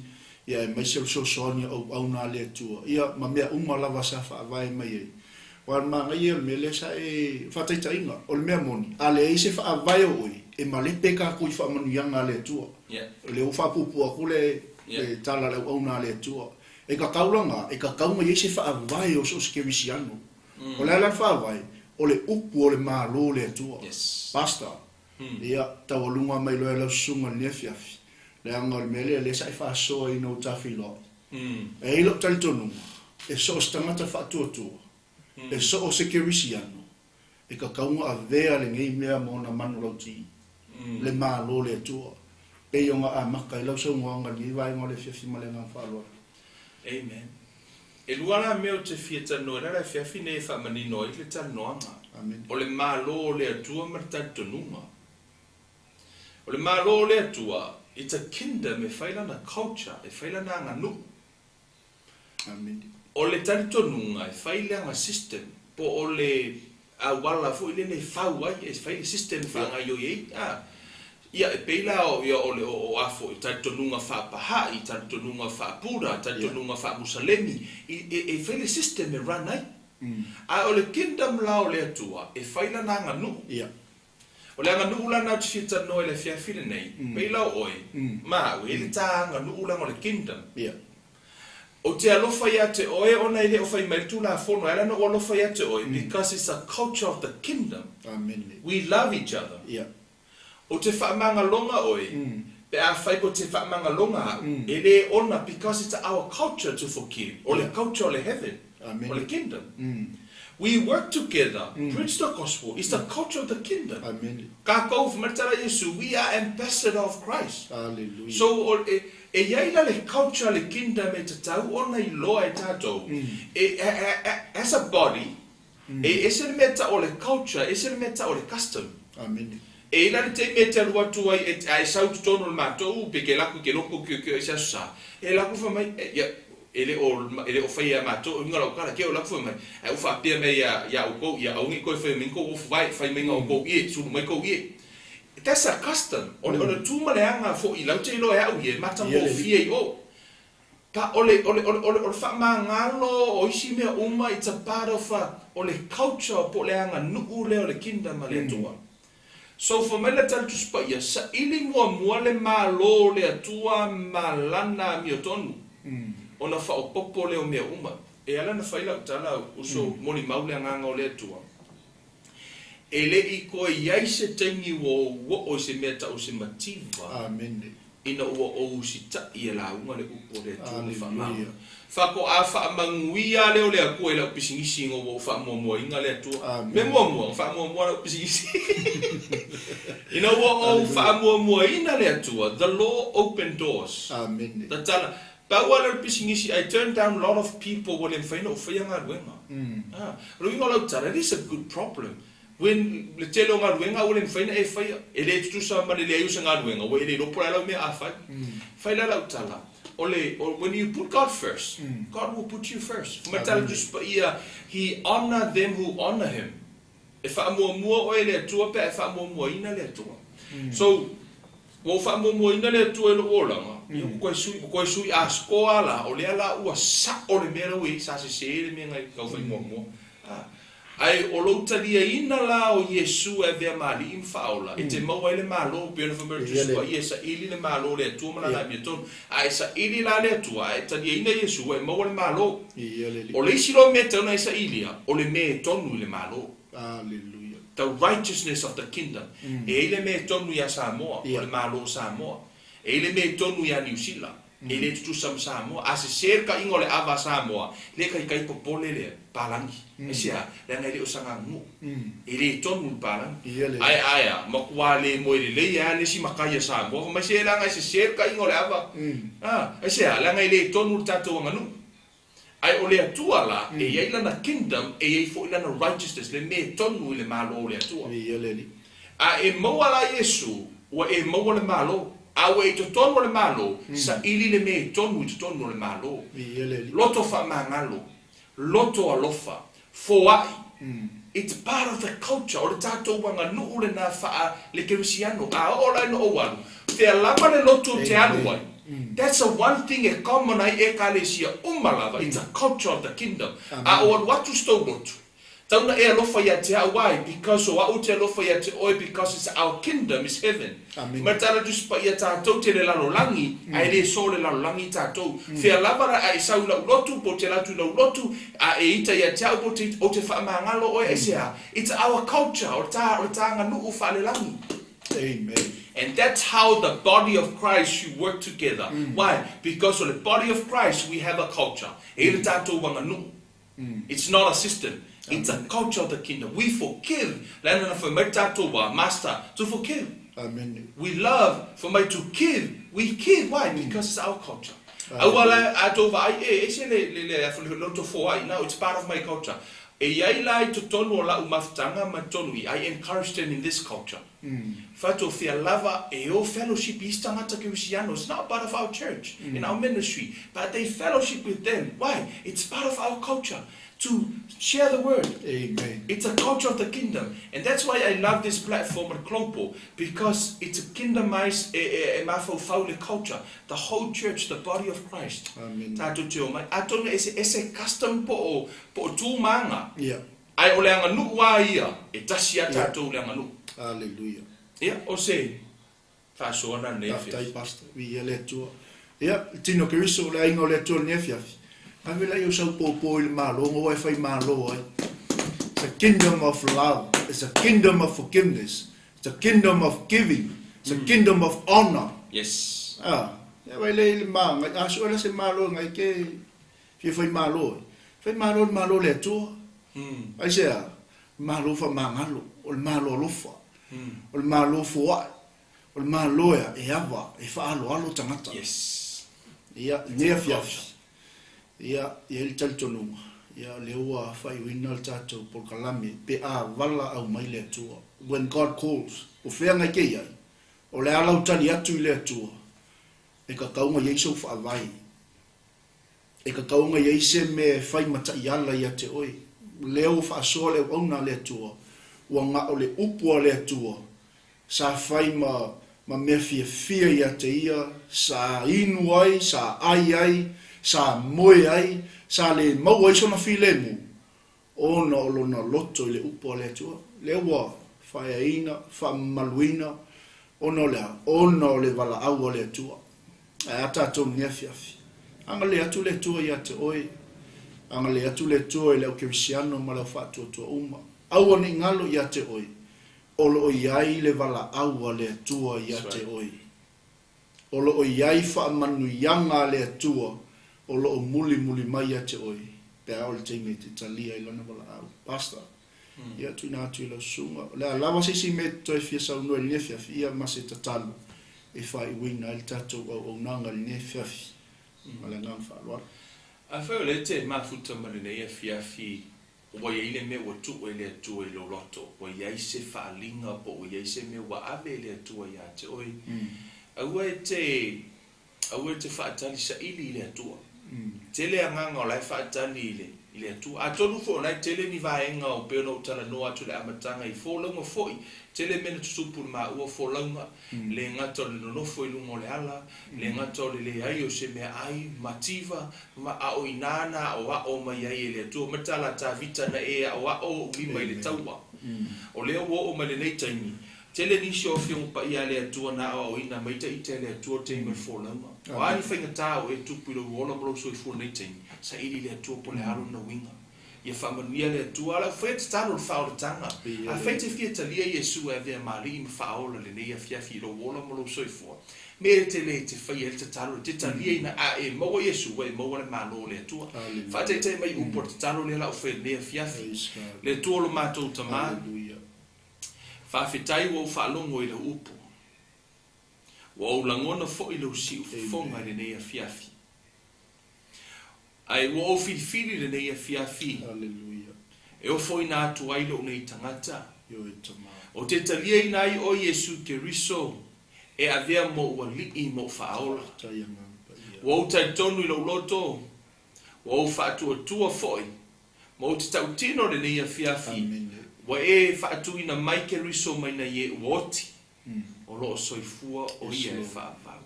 ia aemaise o le fesoasoani o auauna a le Atua, ia ma mea uma lava sa faavae mai ai. Aua o le manaia ia o le mea lea sa e faataitaiga, o le mea moni, a leai se faavae o oe, e malepe tatou i faamanuiaga a le Atua. O lea ua faapuupuu atu le le tala a le auauna a le Atua. E tatau la na, e tatau ona i ai se faavae o so o se kerisiano. O le a la le faavae? O le upu o le Malo o le Atua. Pastor, Ia, taualuga mai loa e lau susuga i lenei afiafi, leaga o le mea lea, lea sa e faasoa ina ua tafeiloai. E i ai lou talitonuga, e so o se tagata faatuatua, e so o se kerisiano, e tatau ona avea lenei mea ma ona manulauti, le Malo o le Atua, pei ona amata ai lau saunoaga i lenei vaega o le afiafi ma le agaga faaaloalo. Amen. E lua la mea ou te fia talanoa ai le afiafi nei e faamanino ai le talanoaga. Amen. O le Malo o le Atua ma le talitonuga. O le Malo o le Atua, it's a kingdom e fai lana culture, e fai lana aganuu. Amen. O le talitonuga e fai le aga system po o le auala foi lele e fau ai, e fai le system e faagaioi ai, a. Ia, e pei la o, ia, o le, o, o a foi, talitonuga faa-Baha'i, talitonuga faa-Buddha, talitonuga faa-Musalemi, i, e, e fai le system e run ai. A o le kingdom la o le Atua, e fai lana aganuu. O le aganuu la na ou te fia talanoa i le afiafi lenei, pei la o oe, ma au, e i ai le ta aganuu leaga o le kingdom. Ou te alofa ia te oe ona e le o fai mai le Tulafono, e ala ona ou alofa ia te oe, because it's a culture of the kingdom. We love each other. Ou te faamagaloga oe, pe afai ko te faamagaloga au, e le ona, because it's our culture to forgive, o le culture o le heaven, o le kingdom. We work together, preach the gospel, it's the culture of the kingdom. Kakou, fai mai le tala a Iesu, we are ambassador of Christ. So, o, e, e i ai la le culture a le kingdom e tatau ona iloa e tatou, e, as a body, E ese le mea tau o le culture, ese le mea tau o le custom. Amene. E i la le taimi e te alu atu ai, e, a e sau i totonu o le matou, pe ke laku i ke loko kiokio i se aso sa, e laku fai mai, e, ia, e le o, e le o faia ia matou, uiga lau tala, ke o laku fai mai, ae ua faapea mai ia, ia outou, ia aua ne i toe faia mai ni tou ofu vae, fai mai ga outou ie, sulu mai tou ie. That's a custom. O le, o le tu ma le aga foi, lau te iloa e au ie, matagofie i o. Pa, o le, o le, o le, o le, o le faamagalo o isi mea uma, it's a part of a, o le culture po o le aganuu lea o le kingdom a le Atua. So, fai mai le Tali Tusi Paia, saili muamua le Malo o le Atua ma Lana amiotonu, ona faaopoopo lea o mea uma. E ala ona fai lau tala, uso, molimau le Agaga o le Atua, e le i toe i ai se taimi ua ou oo i se mea tau o se mativa. Amene. Ina ua ou usitaʻi e lauga le upu o le Atua ma faamau. Faatoa faamanuia lea o le Atua i lau pisinisi ina ua ou faamuamuaina le Atua. Mea muamua, na faamuamua lau pisinisi. Ina ua ou faamuamuaina le Atua, the Lord opened doors. Tatala, pau lava lea o le pisinisi, I turned down lot of people ua le mafai ona ou faia galuega. O le uiga o lau tala, it is a good problem. When le tele o galuega ua le mafai ona e faia, e le tutusa ma le leai o se galuega, ua e le iloa po o le a lau mea a fai. Fai la lau tala, o le, when you put God first, God will put you first. Fai mai le tala a le Tusi Paia, He honour them who honour Him. E faamuamua oe e le Atua pe a e faamuamuaina le Atua. So, ua ou faamuamuaina le Atua i lou olaga, ia ua toe sui, ua toe sui a score la, o lea la ua sao le mea la ua i ai, sa sese le mea na i tau fai muamua. Ae o lou taliaina la o Iesu e avea ma Alii ma Faaola, e te maua ai le Malo, pei ona fai mai le Tusi Paia, e saili le Malo o le Atua ma Lana amiotonu. A e saili la le Atua, a e taliaina Iesu, ua e maua le Malo. O le isi loa mea e tatau ona e sailia, o le mea e tonu i le Malo. The righteousness of the kingdom. E i ai le mea e tonu iā Samoa, o le Malo o Samoa. E i ai le mea e tonu iā Niu Sila. E le tutusa ma Samoa. A sese le kaiga o le ava a Samoa, le kaikai popole le palagi. Aisea? Leaga e le o saga nuu. E le tonu le palagi. Ae ae a, matua le moe lelei a le isi matai a Samoa. Fai mai se leaga e sese le kaiga o le ava. A, aisea? Leaga e le tonu le tatou aganuu. Ae o le Atua la, e i ai Lana kingdom, e i ai foi Lana righteousness, le mea e tonu i le Malo o le Atua. A e maua la Iesu, ua e maua le Malo. A ua e i totonu o le Malo, saili le mea e tonu i totonu o le Malo. Loto faamagalo, loto alofa, foai. It's part of the culture, o le tatou aganuu lena faa le kerisiano. A oo la ina ou alu, fea lava le lotu ou te alu ai, that's the one thing e common ai Ekalesia uma lava, it's a culture of the kingdom. A ou alu atu si tou lotu, tau na e alofa ia te au ai because o au te alofa ia te oe because it's our kingdom is heaven. Ma le tala Tusi Paia tatou te le lalolagi, a e le so le lalolagi tatou. Fea lava la a e sau i lau lotu, po te alu atu i lau lotu, a e ita ia te au, po te ita, ou te faamagalo oe, aisea? It's our culture, o le ta, o le ta aganuu faalelagi. Amen. And that's how the body of Christ should work together. Why? Because o le body of Christ, we have a culture. E i ai le tatou aganuu. It's not a system, it's a culture of the kingdom. We forgive, leaga na fai mai tatou a master to forgive. Amen. We love, fai mai to give, we give, why? Because it's our culture. Aua la a tou vaai e ese le le le le loto foai, no, it's part of my culture. E i ai la i totonu o lau mafutaga ma totonu i, I encourage them in this culture. Faatofia lava e o fellowship i isi tagata kerisiano, it's not part of our church in our ministry, but they fellowship with them, why? It's part of our culture to share the word. Amen. It's a culture of the kingdom and that's why I love this platform at Global because it's a kingdomized e, e, e mafaufau le culture, the whole church, the body of Christ. Amen. Tatou te omai, atonu e se ese custom po o, po o tūmāga. Yeah. Ae o le aganuu a ia, e tasi a tatou le aganuu. Hallelujah. Ia, o se faasoa na lenei afiafi. Faafetai Pastor, viia le Atua. Ia, le tino o Keriso, o le aiga o le Atua i lenei afiafi. Ave laia o sau pōpō i le Malo, ona ua e fai Malo ai. It's a kingdom of love, it's a kingdom of forgiveness, it's a kingdom of giving, it's a kingdom of honor. Yes. Ah, ia vai lea i le magai, a sue la se Malo e ngai ke Fia fai malo e. Fai malo le malo o le Atua. Aisea? Le malo faamagalo, o le malo alofa, o le malo foai, o le malo e e ava, e faaaloalo tagata. Yes. Ia, lenei afiafi, ia, e i ai le talitonuga, ia, o lea ua faaiuina le tatou polokalame pe a valaau mai le Atua. When God calls, o fea ngai ke i ai? O le a lau tali atu i le Atua, e kakau ngai ai sou faavae. E kakau ngai ai se mea e fai ma taʻiala ia te oe. Lea ua faasoa le auauna a le Atua, ua gao le upu a le Atua, sa fai ma, ma mea fiafia ia te ia, sa inu ai, sa ai ai, sa moe ai, sa le maua ai sona filemu, ona o lona loto i le upu a le Atua, lea ua faaeaina, faamamaluina, ona o le a? Ona o le valaau a le Atua. Ae a tatou i lenei afiafi? Agalelei atu le Atua ia te oe. Agalelei atu le Atua i le au kerisiano ma le au faatuatua uma. Aua ne i galo ia te oe, o lo o i ai le valaau a le Atua ia te oe. O lo o i ai faamanuiaga a le Atua o lo o mulimuli mai ia te oe pe a o le taimi e te talia ai Lana valaau. Pastor, ia tuuina atu i lau susuga. O le a lava se isi mea e te toe fia saunoa i lenei afiafi, ia ma se tatalo e faaiuina ai le tatou auaunaga i lenei afiafi. Ma le agaga faaaloalo. Afai o lea e te mafuta ma lenei afiafi Ua i ai le mea ua tuu e le Atua i lou loto, ua i ai se faaaliga po ua i ai se mea ua ave e le Atua iā te oe. Aua e te, aua e te faatali saili i le Atua. Tele agaga o la e faatali i le, i le Atua. Atonu foi o la e tele ni vaega o pei ona ou talanoa atu i le amataga i folauga foi, tele mea na tutupu i le maua folauga, le gata o le nonofo i luga o le ala, le gata o le leai o se meaai, mativa, ma a o i ina na aoao mai ai e le Atua. Ma tala a Tavita na e aoao ou lima i le taua. O lea ua oo mai lenei taimi, tele nisi o Afioga Paia a le Atua na aoaoina mai ita e le Atua taimi o le folauga. O a ni faigata o e tupu i lou ola ma lou soifua i lenei taimi, saili i le Atua po o le a lona uiga. Ia faamanuia le Atua. A o lau faia tatalo i le faaolataga, afai e te fia talia Iesu e avea ma Alii ma Faaola i lenei afiafi i lou ola ma lou soifua, mea e te le te faia ai le tatalo, e te taliaina a e maua Iesu, ua e maua le Malo o le Atua. Faataitai mai upu o le tatalo lea la ou faia i lenei afiafi. Le Atua o lo matou Tama, faafetai ua ou faalogo i lau upu. Ua ou lagona foi lou siufofoga i lenei afiafi. Ae ua ou filifili i lenei afiafi e ofoina atu ai lou nei tagata. Ou te taliaina ai oe Iesu Keriso e avea mou alii mou faaola. Ua ou talitonu i lou loto, ua ou faatuatua foi, ma ou te tautino i lenei afiafi, ua e faatuina mai Keriso mai nai e ua oti. O lo o soifua o Ia e faavau.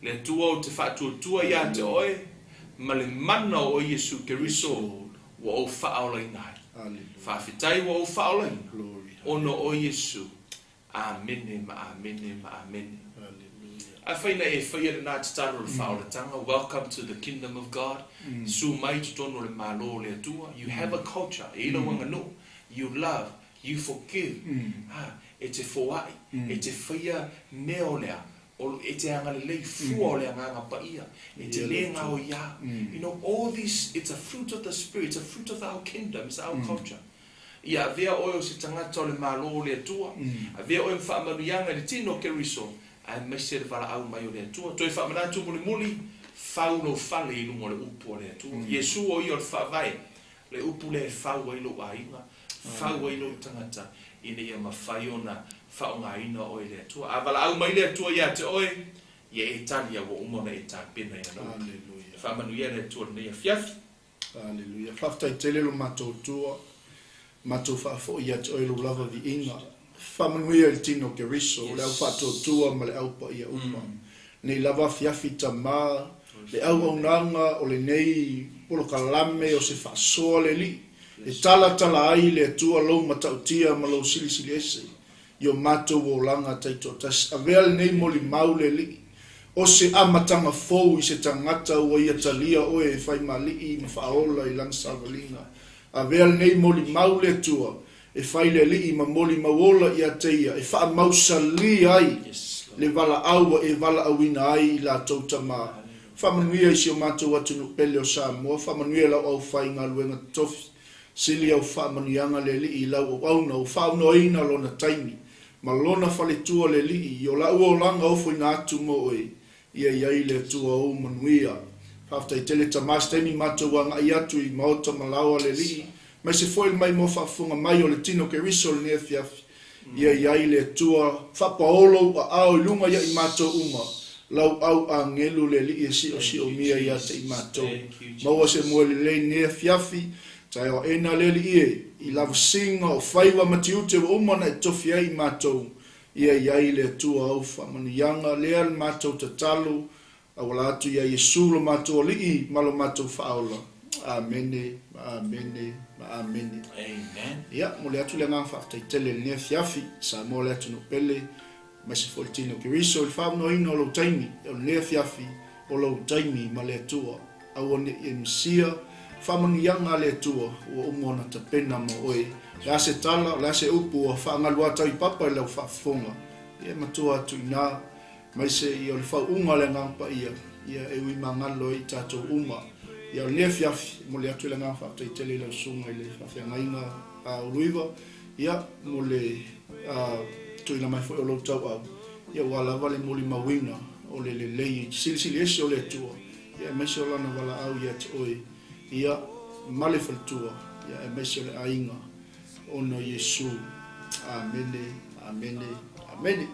Le Atua ou te faatuatua ia te Oe ma le mana o Oe Iesu Keriso ua ou faaolaina ai. Faafetai ua ou faaolaina ona o Oe Iesu. Amene ma amene ma amene. Afai na e faia lena tatalo o le faaolataga, welcome to the kingdom of God, su mai i totonu o le Malo o le Atua, you have a culture, e i lau aganuu, you love, You forgive, ā, e te foai, e te whaia mea o lea, o, e te agalelei fua o le Agaga Paia, e te lē ngaoiā. You know, all this, it's a fruit of the Spirit, it's a fruit of our kingdom, it's our culture. Ia avea oe o se tagata o le Malo o le Atua, avea oe ma faamanuiaga i le tino o Keriso, aemaise le valaau mai o le Atua. Toe faamanatu mulimuli, fau lou fale i luga o le upu a le Atua. Iesu o ia o le faavae, Le upu lea e fau ai lou aiga, fau ai lou tagata, ina ia mafai ona faaaogaina oe e le Atua. A valaau mai le Atua ia te oe, ia e tali a ua uma ona e tapena i Lana upu. Faamanuia le Atua i lenei afiafi. Aleluia. Faafetai tele lo matou Atua, matou faafoi ia te oe lou lava viiga. Faamanuia i le tino o Keriso, le au faatuatua ma le au paia uma. Nei lava afiafi tama, le auaunaga o lenei polokalame o se faasoa le Alii, e talatala ai le Atua lou matautia ma lou silisili ese i o matou olaga taitoatasi. Avea lenei molimau le Alii, o se amataga fou i se tagata ua ia talia oe e fai ma alii ma faaola i lana savaliga. Avea lenei molimau le Atua, E fai le Alii ma molimau ola ia te ia, e faamausalī ai le valaau ua e valaauina ai i latou tama. Faamanuia i si o matou atunuu pele o Samoa, faamanuia i lau aufaigaluega totofi. Sili au faamanuiaga le Alii i lau auauna ua faaunoaina lona taimi ma lona faletua le Alii i o lau olaga ofoina atu mo oe. Ia i ai le Atua ou manuia. Faafetai tele Tama se taimi matou agai atu i maota ma laoa le Alii, maise foi le maimoa faafofoga mai o le tino Keriso i lenei afiafi. Ia i ai le Atua faapaolo ou aao i luga ia i matou uma, lau au agelu le Alii e siosiomia ia te i matou. Maua se moe lelei lenei afiafi, taeao aena le Alii e, i lavasiga o faiva ma tiute ua uma ona e tofi ai i matou. Ia i ai le Atua au faamanuiaga, lea le matou tatalo, auala atu ia Iesu lo matou Alii ma lo matou Faaola. Amene, ma amene, ma amene. Amen. Ia, momoli atu le agaga faafetai tele i lenei afiafi, Samoa le atunuu pele, aemaise foi le tino Keriso i le faaaunoaina o lou taimi, o lenei afiafi, o lou taimi ma le Atua. Aua ne i e misia faamanuiaga a le Atua ua uma ona tapena mo oe. O le a se tala, o le a se upu ua faagaluatau i papa i lau faafofoga, ia e matua atu i ina, aemaise ia o le faauuga a le Agaga Paia, ia e ui magalo ai i tatou uma. Ia o lenei afiafi, e momoli atu le agaga faafetai tele i lau susuga i le faafeagaiga a Uluiva, ia mo le tuuina mai foi o lou tauau, ia ua lava le molimauina o le lelei silisili ese o le Atua, ia aemaise o Lana valaau ia te oe, ia, ma le faletua, ia aemaise o le aiga, ona o Iesu. Amene, amene, amene.